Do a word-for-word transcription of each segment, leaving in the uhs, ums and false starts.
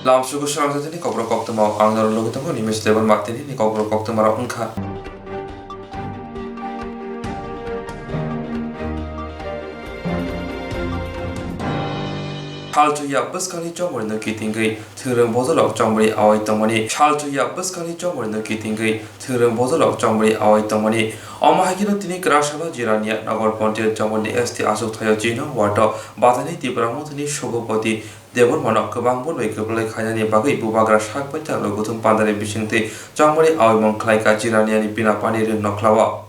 Lamsugo srangjaknini kokborok koktwma, ang norok logi tongo Nimesh Debbarma, tini ni kokborok koktwma rok wngkha. Salthwi ya bwskangni chongmani no kitingwi thwrwng bojolrok chongmani awai tongmani. Salthwi ya bwskangni chongmani no kitingwi thwrwng bojolrok chongmani awai tongmani. Omo hai kheno tini kwrak salo Jirania Nagar Panchayat chongmani S T achuk thaio chino ward o Batani Tipra Mothani Subhupati Debbarmano kwbang borok bai kwplai khainani bagwi bubagra sak baithang rok guthum pandari bisingtwi chongmani awimung khlaikha Jiraniani Binapani rwng nokhlao.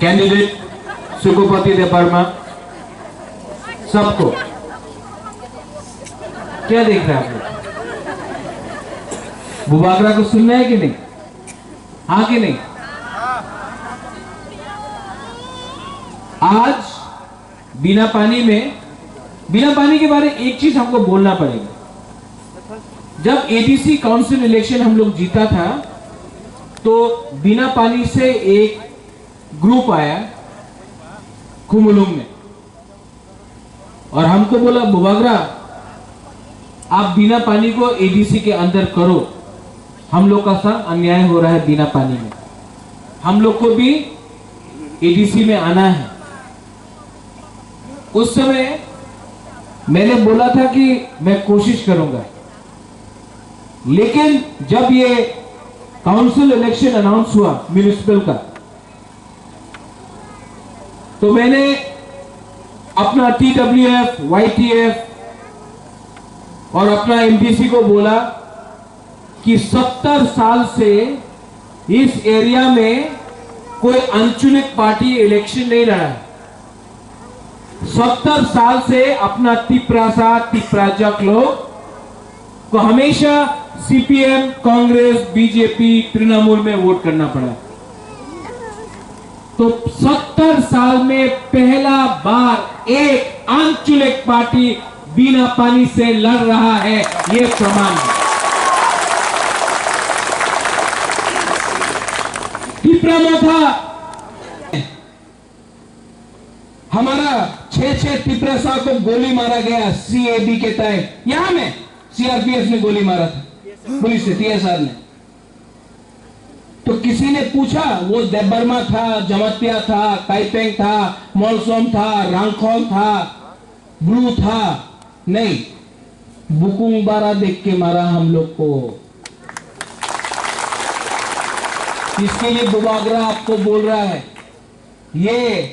Candidate Subhupati Debbarma, सबको क्या देख रहे हैं आप लोग? बुबागरा को सुनना है कि नहीं? हाँ कि नहीं? आज बिना पानी में, बिना पानी के बारे एक चीज हमको बोलना पड़ेगा। जब एडीसी काउंसिल इलेक्शन हम लोग जीता था, तो बिना पानी से एक ग्रुप आया खुमुलुंग में, और हमको बोला, "बुबागरा, आप बिना पानी को एडीसी के अंदर करो, हम लोग का साथ अन्याय हो रहा है बिना पानी में, हम लोग को भी एडीसी में आना है।" उस समय मैंने बोला था कि मैं कोशिश करूंगा, लेकिन जब ये काउंसिल इलेक्शन अनाउंस हुआ म्युनिसिपल का, तो मैंने अपना टीडब्ल्यूएफ, वाईटीएफ और अपना एमडीसी को बोला कि सत्तर साल से इस एरिया में कोई आंचलिक पार्टी इलेक्शन नहीं लड़ा है। सत्तर साल से अपना तिपरासा, तिपराजक लोग को हमेशा सीपीएम, कांग्रेस, बीजेपी, तृणमूल में वोट करना पड़ा। तो सत्तर साल में पहला बार एक आंचलिक पार्टी बिना पानी से लड़ रहा है, ये प्रमाण है। तिपरा मोथा, हमारा छह छह तिपरासा को गोली मारा गया सीएबी के तहत, यहाँ में सीआरपीएफ ने गोली मारा था, पुलिस ने, टीएसआर ने। तो किसी ने पूछा, वो देबबर्मा था, जमातिया था, काइपेंग था, मलसोम था, रांगखोल था, ब्रू था? नहीं, बुकुंग बारा देख के मारा हम लोग को। इसके लिए बुबागरा आपको बोल रहा है, ये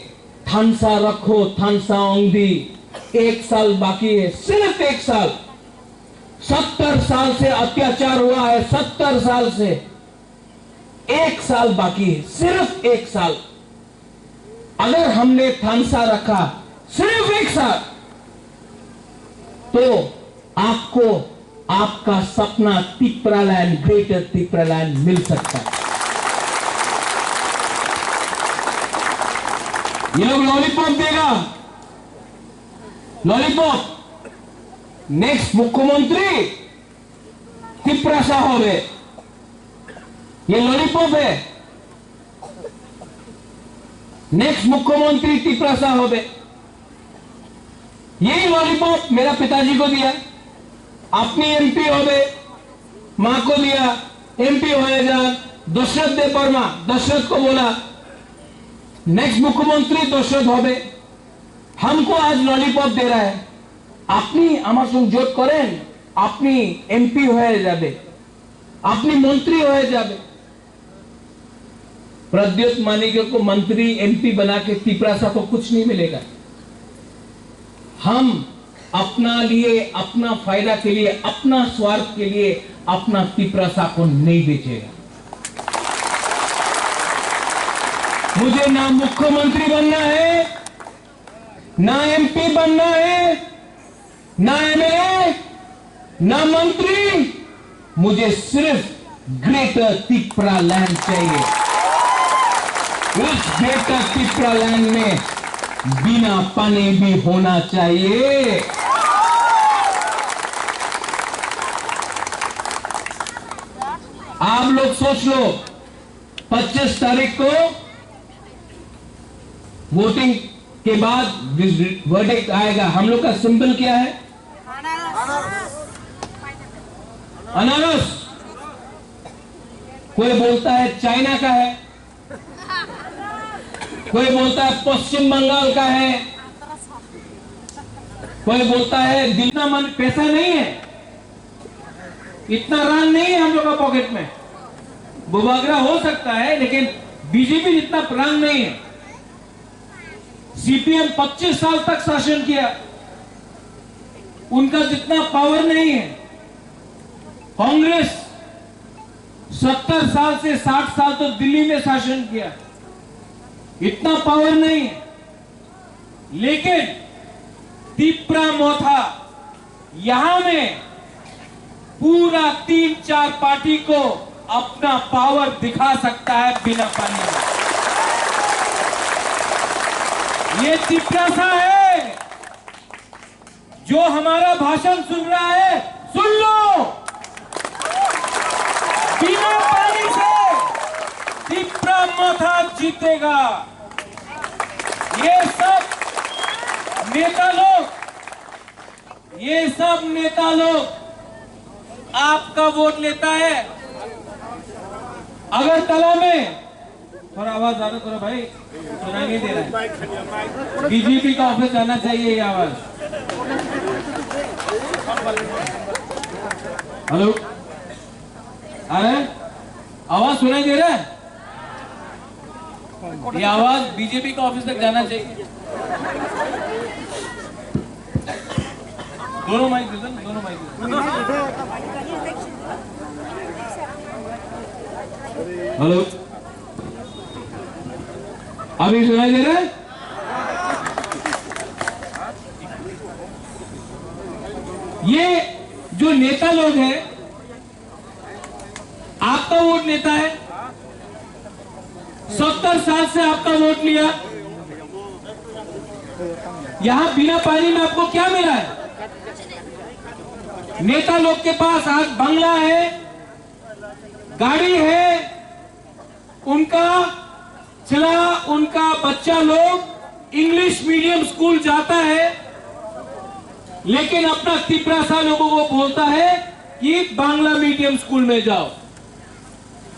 थानसा रखो, थानसा ओंगदी, एक साल बाकी है, सिर्फ एक साल। सत्तर साल से अत्याचार हुआ है, सत्तर साल से, एक साल बाकी है, सिर्फ एक साल। अगर हमने थानसा रखा, सिर्फ एक साल, तो आपको आपका सपना तिपरालैंड, ग्रेटर तिपरालैंड मिल सकता है। ये लोग लॉलीपॉप देगा, लॉलीपॉप। नेक्स्ट मुख्यमंत्री तिपरासा होबे। ये लॉलीपॉप है। नेक्स्ट मुख्यमंत्री तिपरासा होबे। यही लॉलीपॉप मेरा पिताजी को दिया। अपनी एमपी होबे, माँ को दिया, एमपी होए जान। दशरथ देबबर्मा, दशरथ को बोला, नेक्स्ट मुख्यमंत्री दशरथ होबे। हमको आज लॉलीपॉप दे रहा है। আপনি আমার সঙ্গে জোট করেন, আপনি এমপি হয়ে যাবে, আপনি মন্ত্রী হয়ে যাবে। प्रद्युत मानिक को मंत्री, एमपी बना के तिपरासा को कुछ नहीं मिलेगा। हम अपना लिए, अपना फायदा के लिए, अपना स्वार्थ के लिए अपना तिपरासा को नहीं बेचेगा। मुझे ना मुख्यमंत्री बनना है, ना एमपी बनना है, ना एमएलए, ना मंत्री, मुझे सिर्फ ग्रेटर तिपरालैंड चाहिए। उस ग्रेटर तिपरालैंड में बिना पानी भी होना चाहिए। आप लोग सोच लो, पच्चीस तारीख को वोटिंग के बाद वर्डिक्ट आएगा। हम लोग का सिंबल क्या है? अनारस। कोई बोलता है चाइना का है, कोई बोलता है पश्चिम बंगाल का है, कोई बोलता है दिल्ली। इतना मन, पैसा नहीं है, इतना रांग नहीं है हम लोग का पॉकेट में। बुबागरा हो सकता है, लेकिन बीजेपी जितना रांग नहीं है। सीपीएम पच्चीस साल तक शासन किया, उनका जितना पावर नहीं है। कांग्रेस सत्तर साल से साठ साल तो दिल्ली में शासन किया, इतना पावर नहीं है। लेकिन तिप्रा मोथा यहाँ में पूरा तीन चार पार्टी को अपना पावर दिखा सकता है बिना पानी में। ये तिप्रासा है, जो हमारा भाषण सुन रहा है, सुन लो, बिना पानी से तिप्रा मोथा जीतेगा। ये सब नेता लोग, ये सब नेता लोग आपका वोट लेता है। अगरतला में, थोड़ा आवाज ज्यादा करो भाई, सुनाई नहीं दे रहा है। बीजेपी का ऑफिस जाना चाहिए ये आवाज। हेलो, अरे, आवाज सुनाई दे रहा है? ये आवाज बीजेपी का ऑफिस तक जाना चाहिए। दोनों माइक दे दो ना, दोनों माइक दे दो। हेलो, अभी सुनाई दे रहा है? ये जो नेता लोग हैं, आपका वोट लेता है, सत्तर साल से आपका वोट लिया। यहाँ बिना पानी में आपको क्या मिला है? नेता लोग के पास आज बंगला है, गाड़ी है, उनका चला, उनका बच्चा लोग इंग्लिश मीडियम स्कूल जाता है, लेकिन अपना तिपरासा लोगों को बोलता है कि बांग्ला मीडियम स्कूल में जाओ।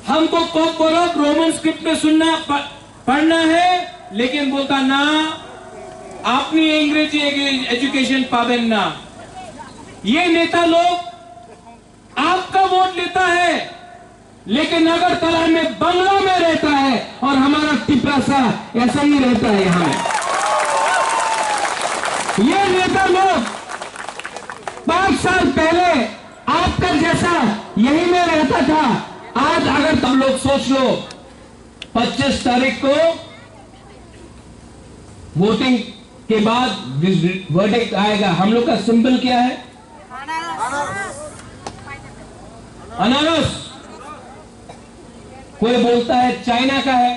हमको कॉकबरक रोमन स्क्रिप्ट में सुनना प-, पढ़ना है, लेकिन बोलता ना, আপনি ইংরেজি এগু-, এডুকেশন পাবেন না। ये नेता लोग आपका वोट लेता है, लेकिन अगरतला में बंगला में रहता है और हमारा तिपरासा ऐसा ही रहता है। यहाँ ये नेता लोग पांच साल पहले आपका जैसा यही में रहता था। आज अगर तुम लोग सोच लो, पच्चीस तारीख को वोटिंग के बाद वर्डिक्ट आएगा। हम लोग का सिंबल क्या है? अनारस। कोई बोलता है चाइना का है,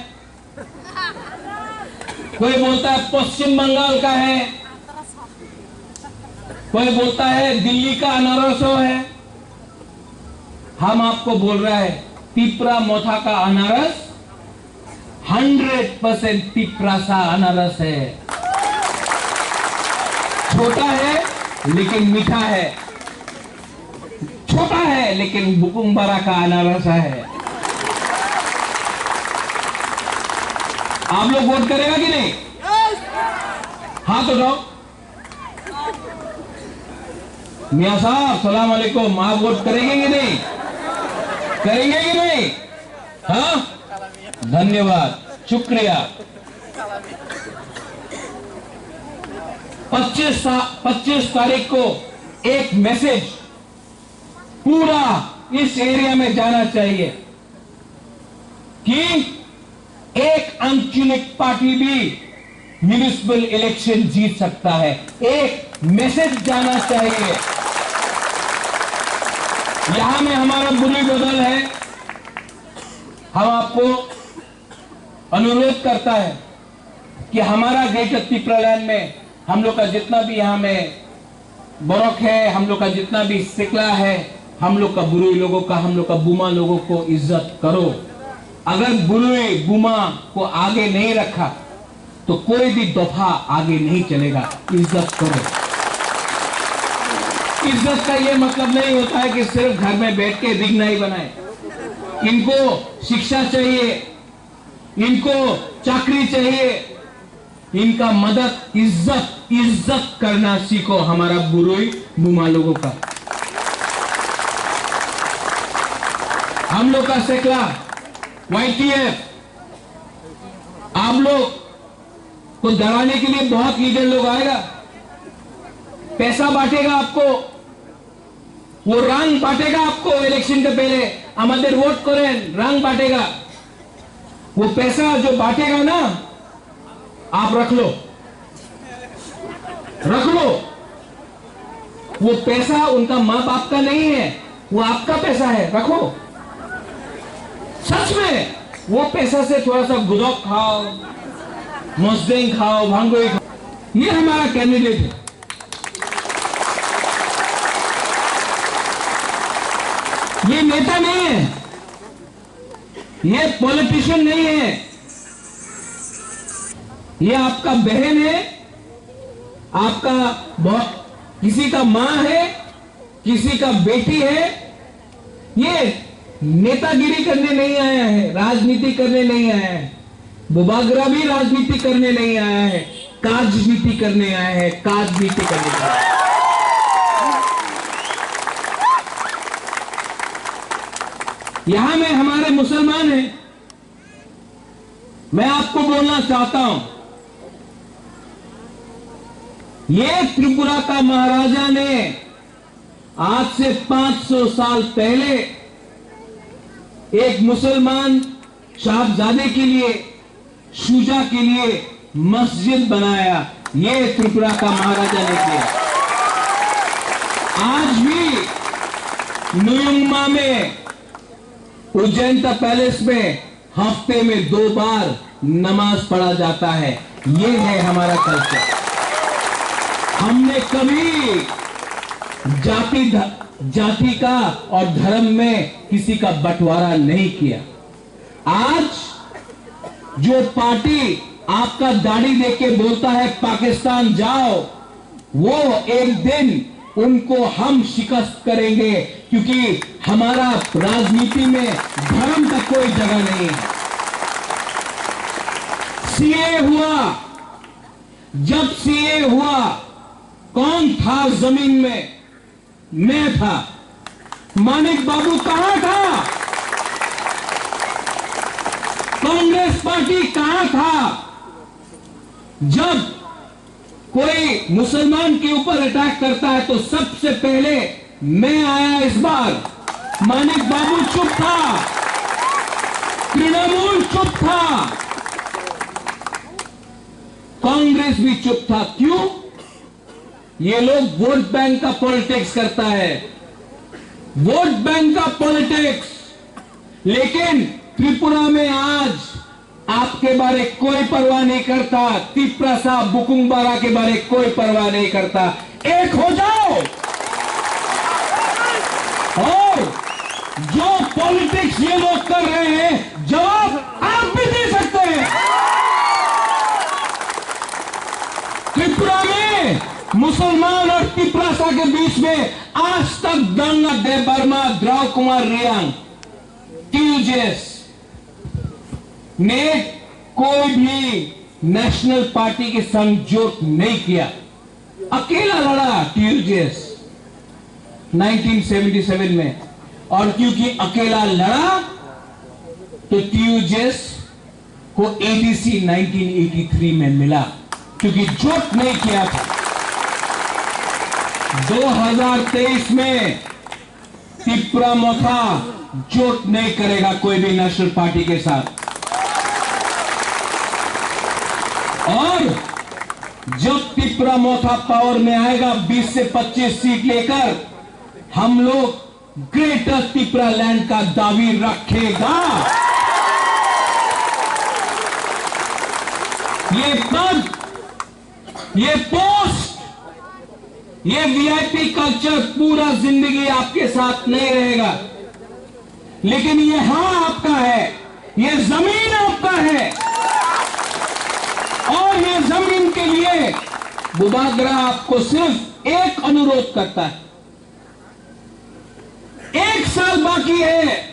कोई बोलता है पश्चिम बंगाल का है, कोई बोलता है दिल्ली का अनारस है। हम आपको बोल रहा है, तिपरा मोथा का अनारस हंड्रेड परसेंट तिपरासा अनारस है। छोटा है लेकिन मीठा है, छोटा है लेकिन बुकुमबारा का अनारस है। आप लोग वोट करेगा कि नहीं? हाथ उठाओ। मियाँ साहब, सलाम अलैकुम, आप वोट करेंगे कि नहीं? करेंगे कि नहीं? हाँ, धन्यवाद, शुक्रिया। पच्चीस सा-, पच्चीस तारीख को एक मैसेज पूरा इस एरिया में जाना चाहिए कि एक अनचुनित पार्टी भी म्युनिसिपल इलेक्शन जीत सकता है। एक मैसेज जाना चाहिए। यहाँ में हमारा बुरी बदल है, हम आपको अनुरोध करता है कि हमारा ग्रेटर तिपरालैंड में हम लोग का जितना भी यहाँ में बड़क है, हम लोग का जितना भी सिकला है, हम लोग का बुरुई लोगों का, हम लोग का बुमा लोगों को इज्जत करो। अगर बुरुई बुमा को आगे नहीं रखा तो कोई भी दफा आगे नहीं चलेगा। इज्जत करो। इज्जत का ये मतलब नहीं होता है कि सिर्फ घर में बैठ के रिग नहीं बनाए। इनको शिक्षा चाहिए, इनको चाकरी चाहिए, इनका मदद, इज्जत, इज्जत करना सीखो हमारा बुरुई बुमा लोगों का। हम लोग का सेकला, वाईटीएफ, आप लोग को डराने के लिए बहुत लीडर लोग आएगा, पैसा बांटेगा आपको, वो रंग बांटेगा आपको। इलेक्शन के पहले আমাদের ভোট করেন, रंग बांटेगा। वो पैसा जो बांटेगा ना, आप रख लो, रख लो। वो पैसा उनका माँ बाप का नहीं है, वो आपका पैसा है, रखो। सच में, वो पैसा से थोड़ा सा गुदक खाओ, मस्देंग खाओ, भांगोई खाओ। ये हमारा कैंडिडेट है। ये नेता नहीं है, ये पॉलिटिशियन नहीं है, ये आपका बहन है, आपका ब-, किसी का माँ है, किसी का बेटी है। ये नेतागिरी करने नहीं आया है, राजनीति करने नहीं आया है। बुबागरा भी राजनीति करने नहीं आया है, काजनीति करने आया है, काजनीति करने आया है। यहाँ में हमारे मुसलमान हैं, मैं आपको बोलना चाहता हूं, ये त्रिपुरा का महाराजा ने आज से पाँच सौ साल पहले एक मुसलमान साहबजादे के लिए, शुजा के लिए मस्जिद बनाया, ये त्रिपुरा का महाराजा ने किया। आज भी नुयुंगमा में उज्जैन का पैलेस में हफ्ते में दो बार नमाज पढ़ा जाता है। ये है हमारा कल्चर। हमने कभी जाति ध-, जाति का और धर्म में किसी का बंटवारा नहीं किया। आज जो पार्टी आपका दाढ़ी देख के बोलता है पाकिस्तान जाओ, वो एक दिन उनको हम शिकस्त करेंगे, क्योंकि हमारा राजनीति में धर्म का कोई जगह नहीं है। सीए हुआ, जब सीए हुआ, कौन था जमीन में? मैं था। मानिक बाबू कहां था? कांग्रेस पार्टी कहां था? जब कोई मुसलमान के ऊपर अटैक करता है तो सबसे पहले मैं आया। इस बार मानिक बाबू चुप था, तृणमूल चुप था, कांग्रेस भी चुप था। क्यों? ये लोग वोट बैंक का पॉलिटिक्स करता है, वोट बैंक का पॉलिटिक्स। लेकिन त्रिपुरा में आज आपके बारे कोई परवाह नहीं करता, तिप्रासा बुकुंगबारा के बारे कोई परवाह नहीं करता। एक हो जाओ। और जो पॉलिटिक्स ये लोग कर रहे हैं, जवाब आप भी दे सकते हैं। त्रिपुरा में मुसलमान और तिप्रासा के बीच में आज तक दंगा, देबबर्मा, द्राव कुमार रियांग, टीयूजेएस, ने कोई भी नेशनल पार्टी के संग जोट नहीं किया, अकेला लड़ा टीयूजेएस नाइनटीन सेवेंटी सेवन में, और क्योंकि अकेला लड़ा तो टीयूजेएस को एडीसी नाइनटीन एटी थ्री में मिला, क्योंकि जोट नहीं किया था। दो हज़ार तेईस में तिप्रा मोथा जोट नहीं करेगा कोई भी नेशनल पार्टी के साथ। और जब तिप्रा मोथा पावर में आएगा, बीस से पच्चीस सीट लेकर, हम लोग ग्रेटर तिप्रा लैंड का दावी रखेगा। ये पद, ये पोस्ट, ये वीआईपी कल्चर पूरा जिंदगी आपके साथ नहीं रहेगा, लेकिन ये हाँ आपका है। ये जमीन आपका है और ये जमीन के लिए बुबागरा आपको सिर्फ एक अनुरोध करता है, एक साल बाकी है।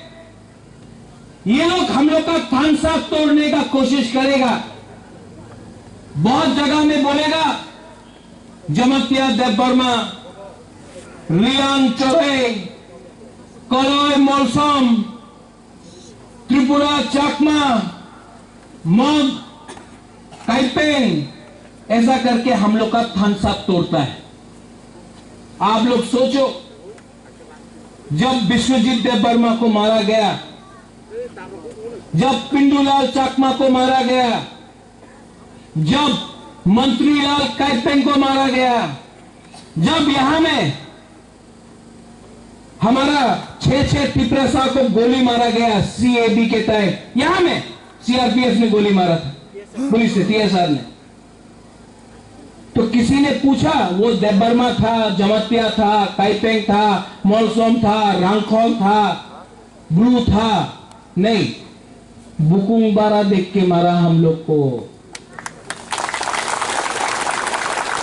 ये लोग हम लोग का थानसा तोड़ने का कोशिश करेगा। बहुत जगह में बोलेगा, जमतिया देबबर्मा, रियांग चोरे, कलय मलसम, त्रिपुरा चाकमा, मग, काइपेंग, ऐसा करके हम लोग का थानसा तोड़ता है। आप लोग सोचो, जब विश्वजीत देबबर्मा को मारा गया, जब पिंडूलाल चाकमा को मारा गया, जब मंत्रीलाल काइपेंग को मारा गया, जब यहाँ में हमारा छह छह तिपरासा को गोली मारा गया सीएबी के तहत, यहाँ में सीआरपीएफ ने गोली मारा था, पुलिस ने, टीएसआर ने। तो किसी ने पूछा, वो देबबर्मा था, जमातिया था, काइपेंग था, मलसोम था, रांगखोल था, ब्रू था? नहीं, बुकुंग बारा देख के मारा हम लोग को।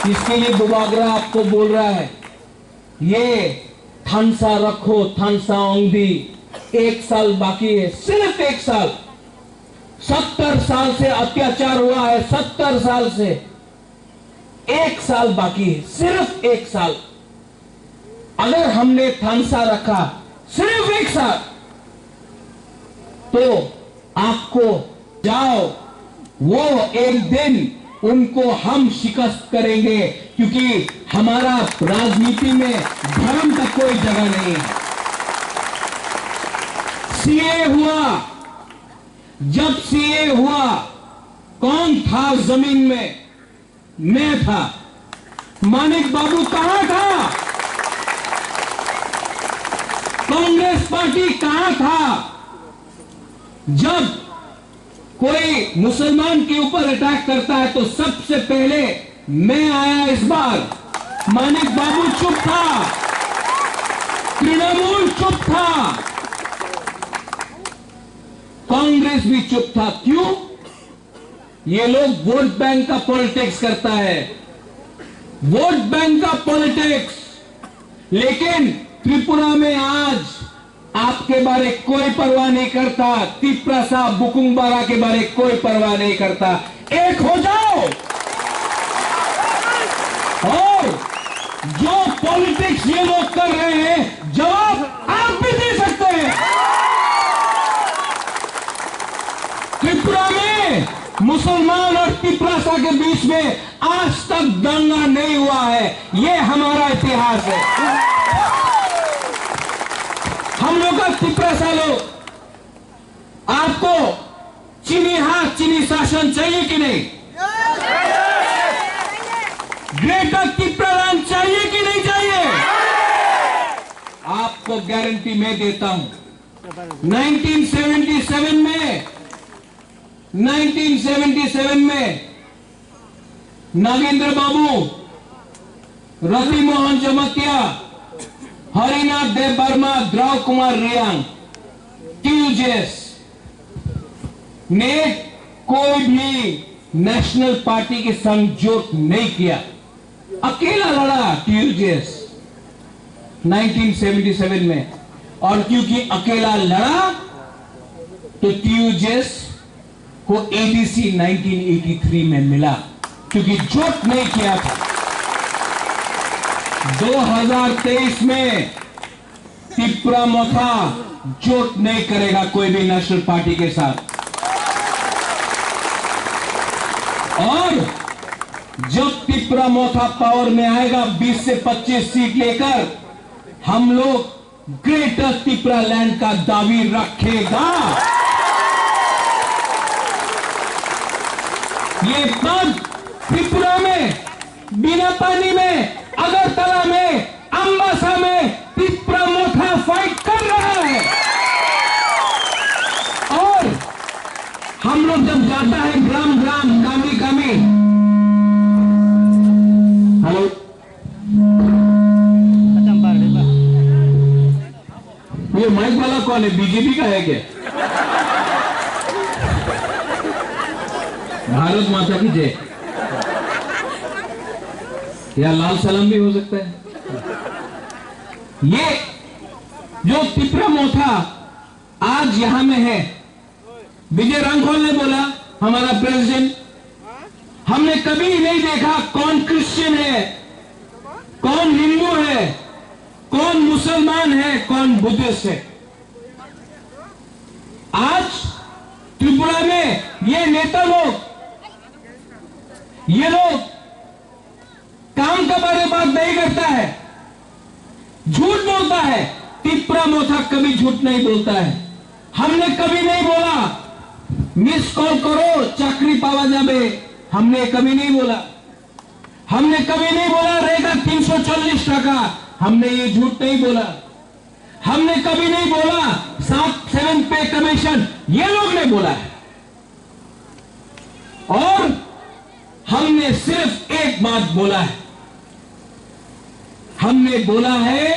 इसके लिए बुबागरा आपको बोल रहा है, ये थानसा रखो, थानसा ओंगदी, एक साल बाकी है, सिर्फ एक साल। सत्तर साल से अत्याचार हुआ है, सत्तर साल से, एक साल बाकी है, सिर्फ एक साल। अगर हमने थानसा रखा सिर्फ एक साल, तो आपको जाओ, वो एक दिन उनको हम शिकस्त करेंगे, क्योंकि हमारा राजनीति में धर्म का कोई जगह नहीं है। सीए हुआ, जब सीए हुआ, कौन था जमीन में? मैं था। मानिक बाबू कहां था? कांग्रेस पार्टी कहां था? जब कोई मुसलमान के ऊपर अटैक करता है तो सबसे पहले मैं आया। इस बार मानिक बाबू चुप था, तृणमूल चुप था, कांग्रेस भी चुप था। क्यों? ये लोग वोट बैंक का पॉलिटिक्स करता है, वोट बैंक का पॉलिटिक्स। लेकिन त्रिपुरा में आज आपके बारे कोई परवाह नहीं करता, तिपरासा बुकुंग बारा के बारे कोई परवाह नहीं करता। एक हो जाओ। और जो पॉलिटिक्स ये लोग कर रहे हैं, जवाब आप भी दे सकते हैं। त्रिपुरा में मुसलमान और तिपरासा के बीच में आज तक दंगा नहीं हुआ है। ये हमारा इतिहास है। हम लोग का तिपरासा लोग, आपको चीनी हाथ, चीनी शासन चाहिए कि नहीं? ग्रेटर तिपरालैंड चाहिए कि नहीं चाहिए? आपको गारंटी मैं देता हूं, नाइनटीन सेवेंटी सेवन में, नाइनटीन सेवेंटी सेवन में नागेंद्र बाबू, रति मोहन जमातिया, हरिनाथ देव वर्मा, द्राव कुमार रियांग, टीयूजेएस ने कोई भी नेशनल पार्टी के संग जोट नहीं किया, अकेला लड़ा टीयूजेएस नाइनटीन सेवेंटी सेवन में। और क्योंकि अकेला लड़ा, तो टीयूजेएस को एडीसी नाइनटीन एटी थ्री में मिला, क्योंकि जोट नहीं किया था। दो हज़ार तेईस में तिपरा मोथा जोट नहीं करेगा कोई भी नेशनल पार्टी के साथ। और जब तिपरा मोथा पावर में आएगा, बीस से पच्चीस सीट लेकर, हम लोग ग्रेटर तिपरालैंड का दावी रखेगा। ये पद त्रिपुरा में, बिना पानी में, अगरतला में, अम्बासा में तिपरा मोथा फाइट कर रहा है। और हम लोग जब जाता है ग्राम ग्राम, गामी गामी, हेलो, ये माइक वाला कौन है? बीजेपी का है क्या? भारत माता की जय। या लाल सलाम भी हो सकता है। ये जो तिपरा मोथा आज यहाँ में है, विजय रांखल ने बोला, हमारा प्रेसिडेंट, हमने कभी नहीं देखा कौन क्रिश्चियन है, कौन हिंदू है, कौन मुसलमान है, कौन बुद्धिस्ट है। आज त्रिपुरा में ये नेता लोग, ये लोग काम का बारे बात नहीं करता है, झूठ बोलता है। तिपरा मोथा कभी झूठ नहीं बोलता है। हमने कभी नहीं बोला मिस कॉल करो, चाकरी पावा जाबे, हमने कभी नहीं बोला। हमने कभी नहीं बोला रेगा तीन सौ चालीस टका, हमने ये झूठ नहीं बोला। हमने कभी नहीं बोला सात सेवन पे कमीशन, ये लोग ने बोला है। और हमने सिर्फ एक बात बोला है, हमने बोला है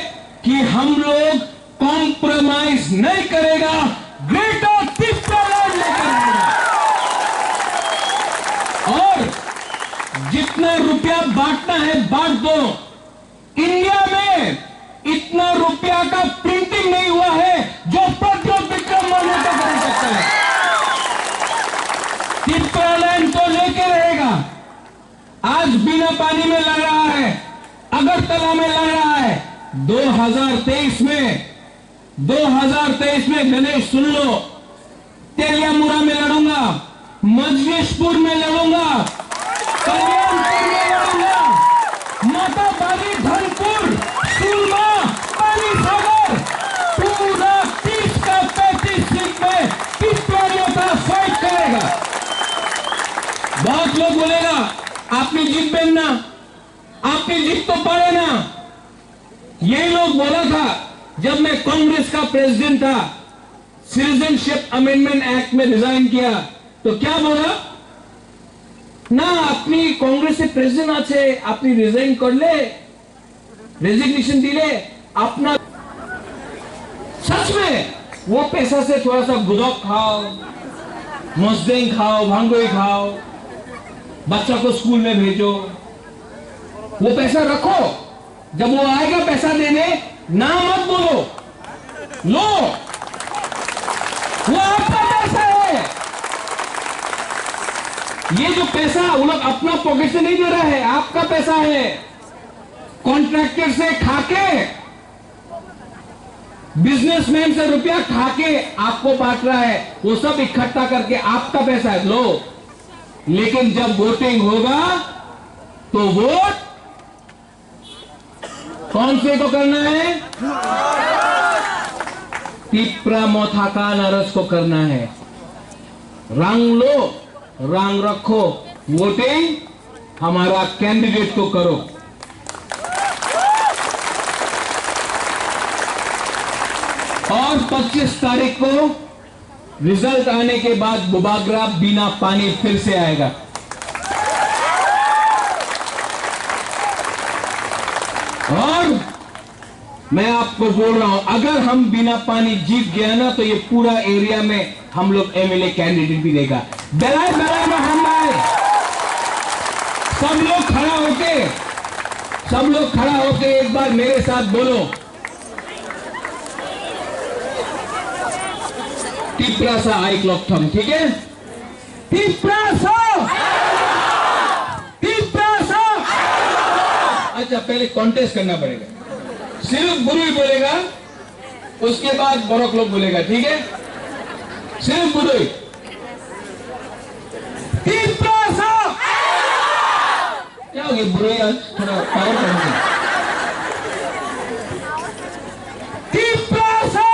कि हम लोग कॉम्प्रोमाइज नहीं करेगा, ग्रेटर तिप्रालैंड लेकर आएगा। और जितना रुपया बांटना है बांट दो। इंडिया में इतना रुपया का प्रिंटिंग नहीं हुआ है जो प्रद्युत विक्रम मान्यता कर सकता है। तिप्रालैंड तो लेके रहेगा। आज बिना पानी में लड़ रहा है, अगरतला में लड़ रहा है। दो हज़ार तेईस में, दो हज़ार तेईस में, गणेश सुन लो, तेलियामुरा में लड़ूंगा, मजलिसपुर में लड़ूंगा, कल्याणपुर में लड़ूंगा, माताबारी, धनपुर, सुरमा, पानी सागर, पूरा तीस का पैंतीस सीट में तिप्रा मोथा फाइट करेगा। बहुत लोग बोलेगा, "আপনি জিতবেন না, আপনি জিততে পারে না।" ये लोग बोला था जब मैं कांग्रेस का प्रेसिडेंट था, सिटीजनशिप अमेंडमेंट एक्ट में रिजाइन किया, तो क्या बोला? "না, আপনি কংগ্রেসের প্রেসিডেন্ট আছে, আপনি রিজাইন করলে, রেজিগনেশন দিলে আপনার।" सच में वो पैसा से थोड़ा सा गुदक खाओ, मजदेंग खाओ, भांगोई खाओ, बच्चा को स्कूल में भेजो, वो पैसा रखो। जब वो आएगा पैसा देने, ना मत बोलो, लो, वो आपका पैसा है। ये जो पैसा वो लोग अपना पॉकेट से नहीं दे रहा है, आपका पैसा है। कॉन्ट्रैक्टर से खा के, बिजनेसमैन से रुपया खा के आपको बांट रहा है, वो सब इकट्ठा करके आपका पैसा है, लो। लेकिन जब वोटिंग होगा तो वोट कौन से को करना है? तिप्रा मोथा का नरस को करना है। रंग लो, रंग रखो, वोटिंग हमारा कैंडिडेट को करो। और पच्चीस तारीख को रिजल्ट आने के बाद बुबाग्रा बिना पानी फिर से आएगा। और मैं आपको बोल रहा हूं, अगर हम बिना पानी जीत गया ना, तो ये पूरा एरिया में हम लोग एमएलए कैंडिडेट भी देगा। बेलाय बेलाय में हम आए। सब लोग खड़ा होके, सब लोग खड़ा होके एक बार मेरे साथ बोलो, तिप्रासा आइक लकथम, ठीक है? तिप्रासा, तिप्रासा। अच्छा, पहले कॉन्टेस्ट करना पड़ेगा। सिर्फ बुरुई बोलेगा, उसके बाद बड़क लोग बोलेगा, ठीक है? सिर्फ बुरुई। तिप्रासा। क्या हो गया बुरुई, आज थोड़ा पावर कम है। तिप्रासा।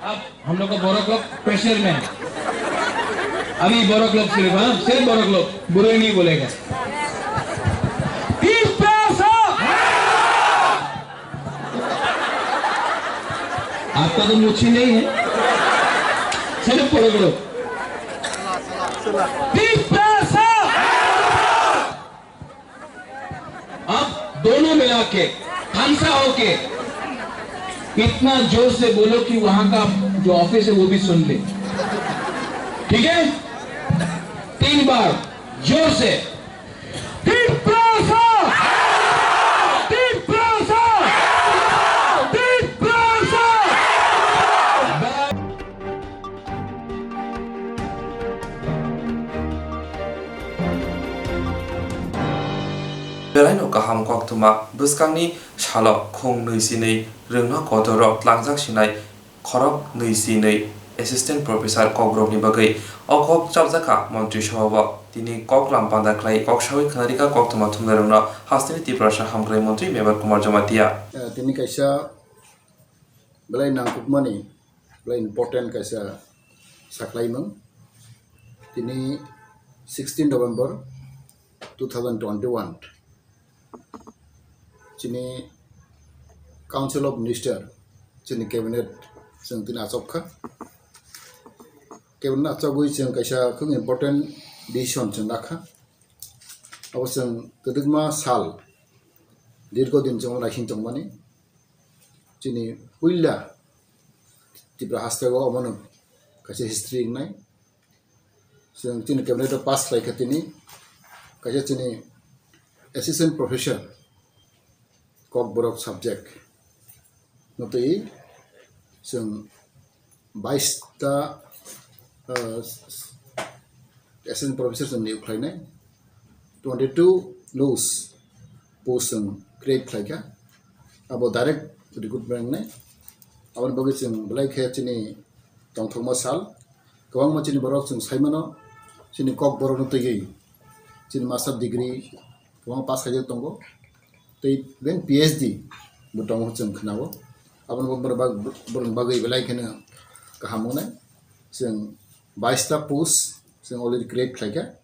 अब हम लोग का बड़क लोग प्रेशर में है। अभी बड़क लोग सिर्फ, हाँ, सिर्फ बड़क लोग, बुरुई नहीं बोलेगा। तिप्रासा। आपका तो मुच्छी नहीं है, सिर्फ बड़क लोग। तिप्रासा। अब दोनों मिला के, हंसा होके इतना जोर से बोलो कि वहां का जो ऑफिस है वो भी सुन ले। ठीक है? बार जोर से। Tiprasa! Tiprasa! Tiprasa! Belaino kaham koktwma bwskangni salo khung nwi sinwi rwngno kotorrok tlangjak sinai khorok nwi si nwi Assistant Professor kokborokni bagwi o kok chapjakha Montri Sabhao. Tini koklam panda khlai kok sawi khwnarikha koktwma thumnairokno hasteni Tiprasa Hamkrai Montri Mebar Kumar Jamatia. Eh, tini kaisa belai nangkukmani, belai important kaisa saklaimung. Tini sixteen November two thousand twenty-one. Chini Council of Minister, chini cabinet chwng tini achok kha. Cabinet achogwi chwng kaisa khwng important decision chwng lakha. Abo chwng kwdwkma sal, dirgo din chwng naising tongmani. Chini puila Tripura hasteo omono kaisa history wngnai. Chwng chini cabinet o pass khlai kha tini kaisa chini assistant professor kokborok subject no twi chwng bais ta, uh, assistant professor chwng niyok khlainai, twenty two loose post chwng create khlaikha, abo direct recruitment wngnai. Aboni bagwi chwng belai khe chini tongthokma sal, kwbangma chini borok chwng saimano, chini kokborokno twiwi chini master degree kwbangma pass khaijak tongo, tei even P H D bo tongo chwng khnao. Aboni bo borok bag-, borokni bagwi belai kheno kaham wngnai. Chwng bais ta post chwng already create khlaikha.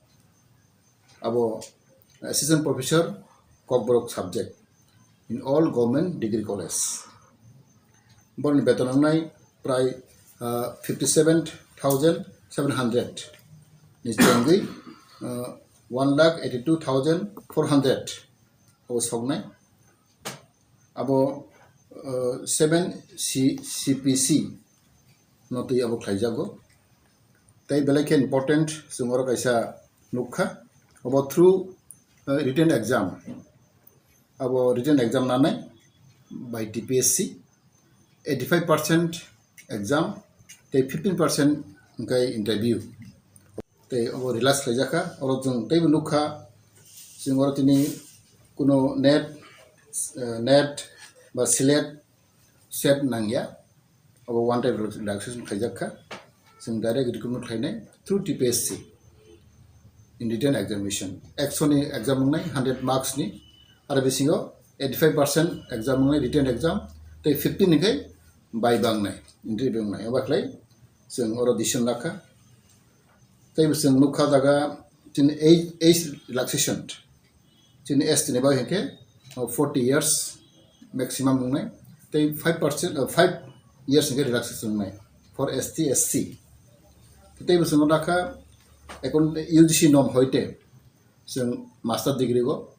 Abo assistant professor kokborok subject in all government degree college. Borokni beton wngnai prai, ah, fifty seven thousand seven hundred ni chengwi, ah, one lakh eighty two thousand four hundred abo soknai. Abo, uh, seven C, C P C no twi abo khlaijago. Tei belai khe important chwng oro kaisa nukha, abo through, uh, written exam. Abo written exam nanai by T P S C, eighty five percent exam tei fifteen percent hwnkhe interview. Tei obo relax khlaijakha, oro chwng teibo nukha, chwng oro tini kuno net, eh, net ba slate, set nangya, obo one time relaxation khlaijakha, chwng direct recruitment khlainai through T P S C in written examination. Ekso ni exam wngnai hundred marks ni, aro bisingo eighty five percent exam wngnai written exam, tei fifteen ni khai bai bangnai, interview wngnai, obo khlai chwng oro decision lakha. Tei bo chwng nukha jaga chini age, age relaxation. Chini S T ni bagwi hinkhe, uh, forty years maximum wngnai. Tei five percent, uh, five years hinkhe relaxation wngnai for S T, S C. Tei bo chwng nakha, ekon U G C norm hoite chwng master degree go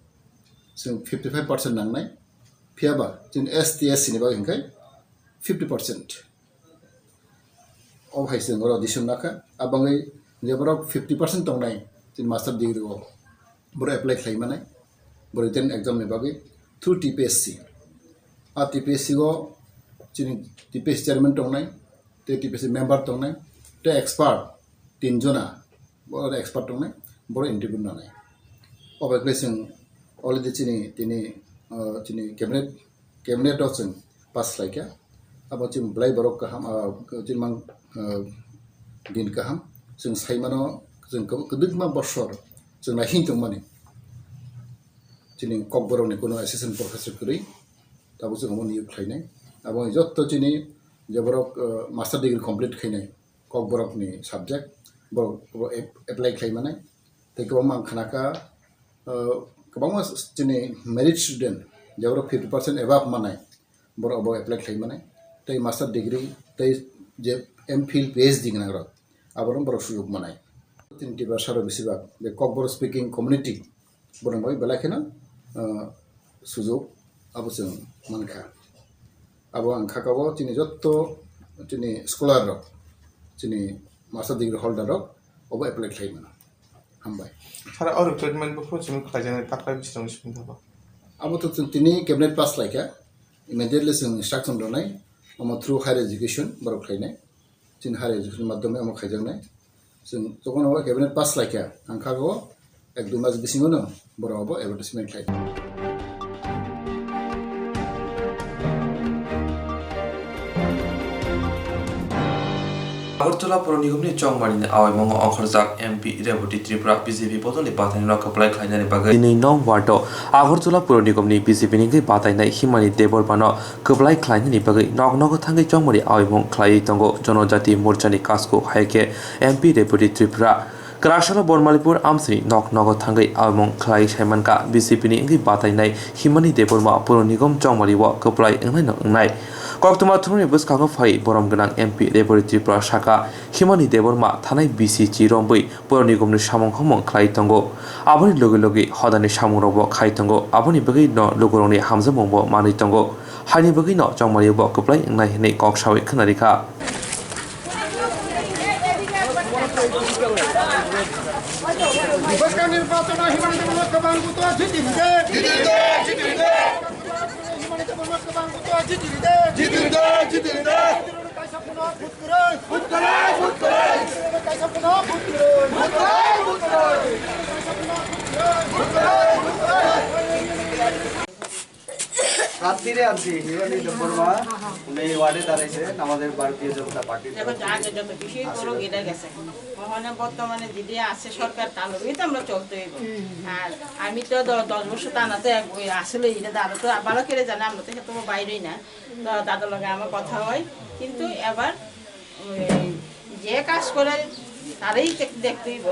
chwng fifty five percent nangnai. Phiyaba chini S T, S C ni bagwi hinkhe fifty percent. O hai chwng oro decision lakha. Abangwi je borok fifty percent tongnai chini master degree o, borok apply khlai manai, borok written exam ni bagwi through T P S C. A T P S C o chini T P S C chairman tongnai, tei T P S C member tongnai, tei expert tin jona, borok expert tongnai, borok interview nanai. O bai khlai chwng already chini, tini, uh, chini cabinet, cabinet o chwng pass khlaikha. Abo chwng belai borok kaham, uh, chini mang, uh, din kaham. Chwng saimano, chwng kwbangma bosor chwng naising tongmani. Chini kokborokni kuno assistant professor kwrwi, tabuk chwng omo niyok khlainai. Abo jotto chini je borok, uh, master degree complete khainai, kokborokni subject, borok, borok ap-, apply khlai manai. Tei kwbangma ang khnakha, uh, kwbangma chini merit student, je borok fifty percent above manai, borok abo apply khlai manai. Tei master degree, tei je M Phil, P H D gwnangrok, aborok borok sujok manai. Chini Tiprasa rok besibak, je kokborok speaking community, borok bai belai kheno, uh, sujok abo chwng mankha. Abo ang kha kabo chini jotto chini scholar rok, chini master degree holder rok obo apply khlai mano. Hambai. Sir, oro treatment bo phuru chwng khlaijaknai, takhwlai bisi rokni simi thangkha. Abo to chwng tini cabinet pass laikha, immediately chwng instruction rwnai, omo through higher education borok khlainai, chini higher education madhyome omo khaijaknai. Chwng tokon o cabinet pass laikha, ang kha o ek dui mas bisingo no borok abo advertisement khlai. Agartala Puro Nigomni chongmani aoimungo ongkhorjak M P Reboti Tripura B J P bodolni bataino kwplai khlainani bagwi. Tini nong wardo Agartala Puro Nigomni B J P ni wngwi batainai Himani Debbarmano kwplai khlainani bagwi nok nogo thangwi chongmani aoimung khlaiwi tongo Jonojati Morchani Kasku hai khe M P Reboti Tripura. Kwraksalo Bormalipur amsini nok nogo thangwi aoimung khlai saimankha B J P ni wngwi batainai Himani Debbarma Puro Nigom chongmani o kwplai wngnai no wngnai. Koktwma thumni bwskango phai borom gwnang M P Reboti Tripura saka Himani Debbarma thanai B C chi rombwi Puro Nigomni samung humung khlai tongo. Aboni logi logi hodani samungrokbo khai tongo. Aboni bagwi no lugurokni hamjakmungbo manwi tongo. Haini bagwi no chongmani bo kwplai wngnai hwnwi kok sawi khwnarikha. Bwskang nirbachano Himani Debbarma kwbang buto jiti ride. Himani Debbarma kwbang buto jiti ride. Kaisa phano vote kwrwi. Vote kwrwi, vote kwrwi. Kaisa phano vote kwrwi. Vote kwrwi, vote kwrwi. Kaisa phano vote kwrwi. প্রার্থীরে আনছি, হিমানি দেববর্মা, উনি এই ওয়ার্ডে দাঁড়াইছেন আমাদের ভারতীয় জনতা পার্টির দেখো, তরফ যা থেকে। আগে যত কিছুই করুক, এটা গেছে। এখন বর্তমানে যদি আছে সরকার, তার লগে তো আমরা চলতে হইব। আর আমি তো দ-, দশ বছর টানা তো এক-, ওই আসলে এটা দাদা তো ভালো করে জানে, আমরা তো সেত বাইরেই না। তো দাদার লগে আমার কথা হয়, কিন্তু এবার ওই যে কাজ করে তারাই দেখ-, দেখতে হইব।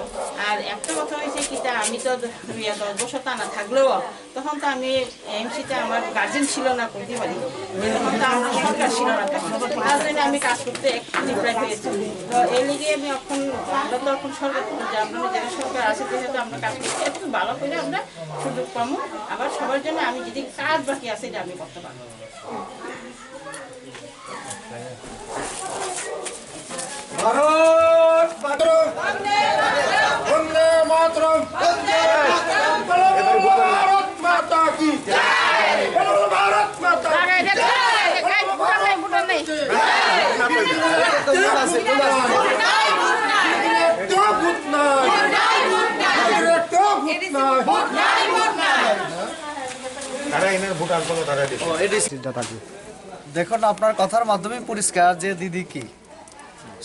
আর একটা কথা হয়েছে কি, তা আমি তো দ-, ইয়া, দশ বছর টানা থাকলেও তখন তো আমি এমসিতে আমার গার্জেন ছিল না, কইতে পারি যে তখন তো আমার সরকার ছিল না, তখন তার জন্য আমি কাজ করতে একটু ডিপ্রাইভ হয়েছি। তো এই লিগে আমি এখন, আমরা তো এখন সরকার, যে আমরা যারা সরকার আছে, যেহেতু আমরা কাজ করতে একটু ভালো করে আমরা সুযোগ পাবো। আবার সবার জন্য আমি যদি কাজ বাকি আছে, এটা আমি করতে পারবো। ভারত মাতরম। বন্দে মাতরম। বলো ভারত মাতা কি। বলো ভারত মাতা কি। একটু ভূত নাই। একটু ভূত নাই। তারা এনার ভোট আর কোনো তারা দিচ্ছে। দেখুন, আপনার কথার মাধ্যমেই পরিষ্কার যে দিদি কি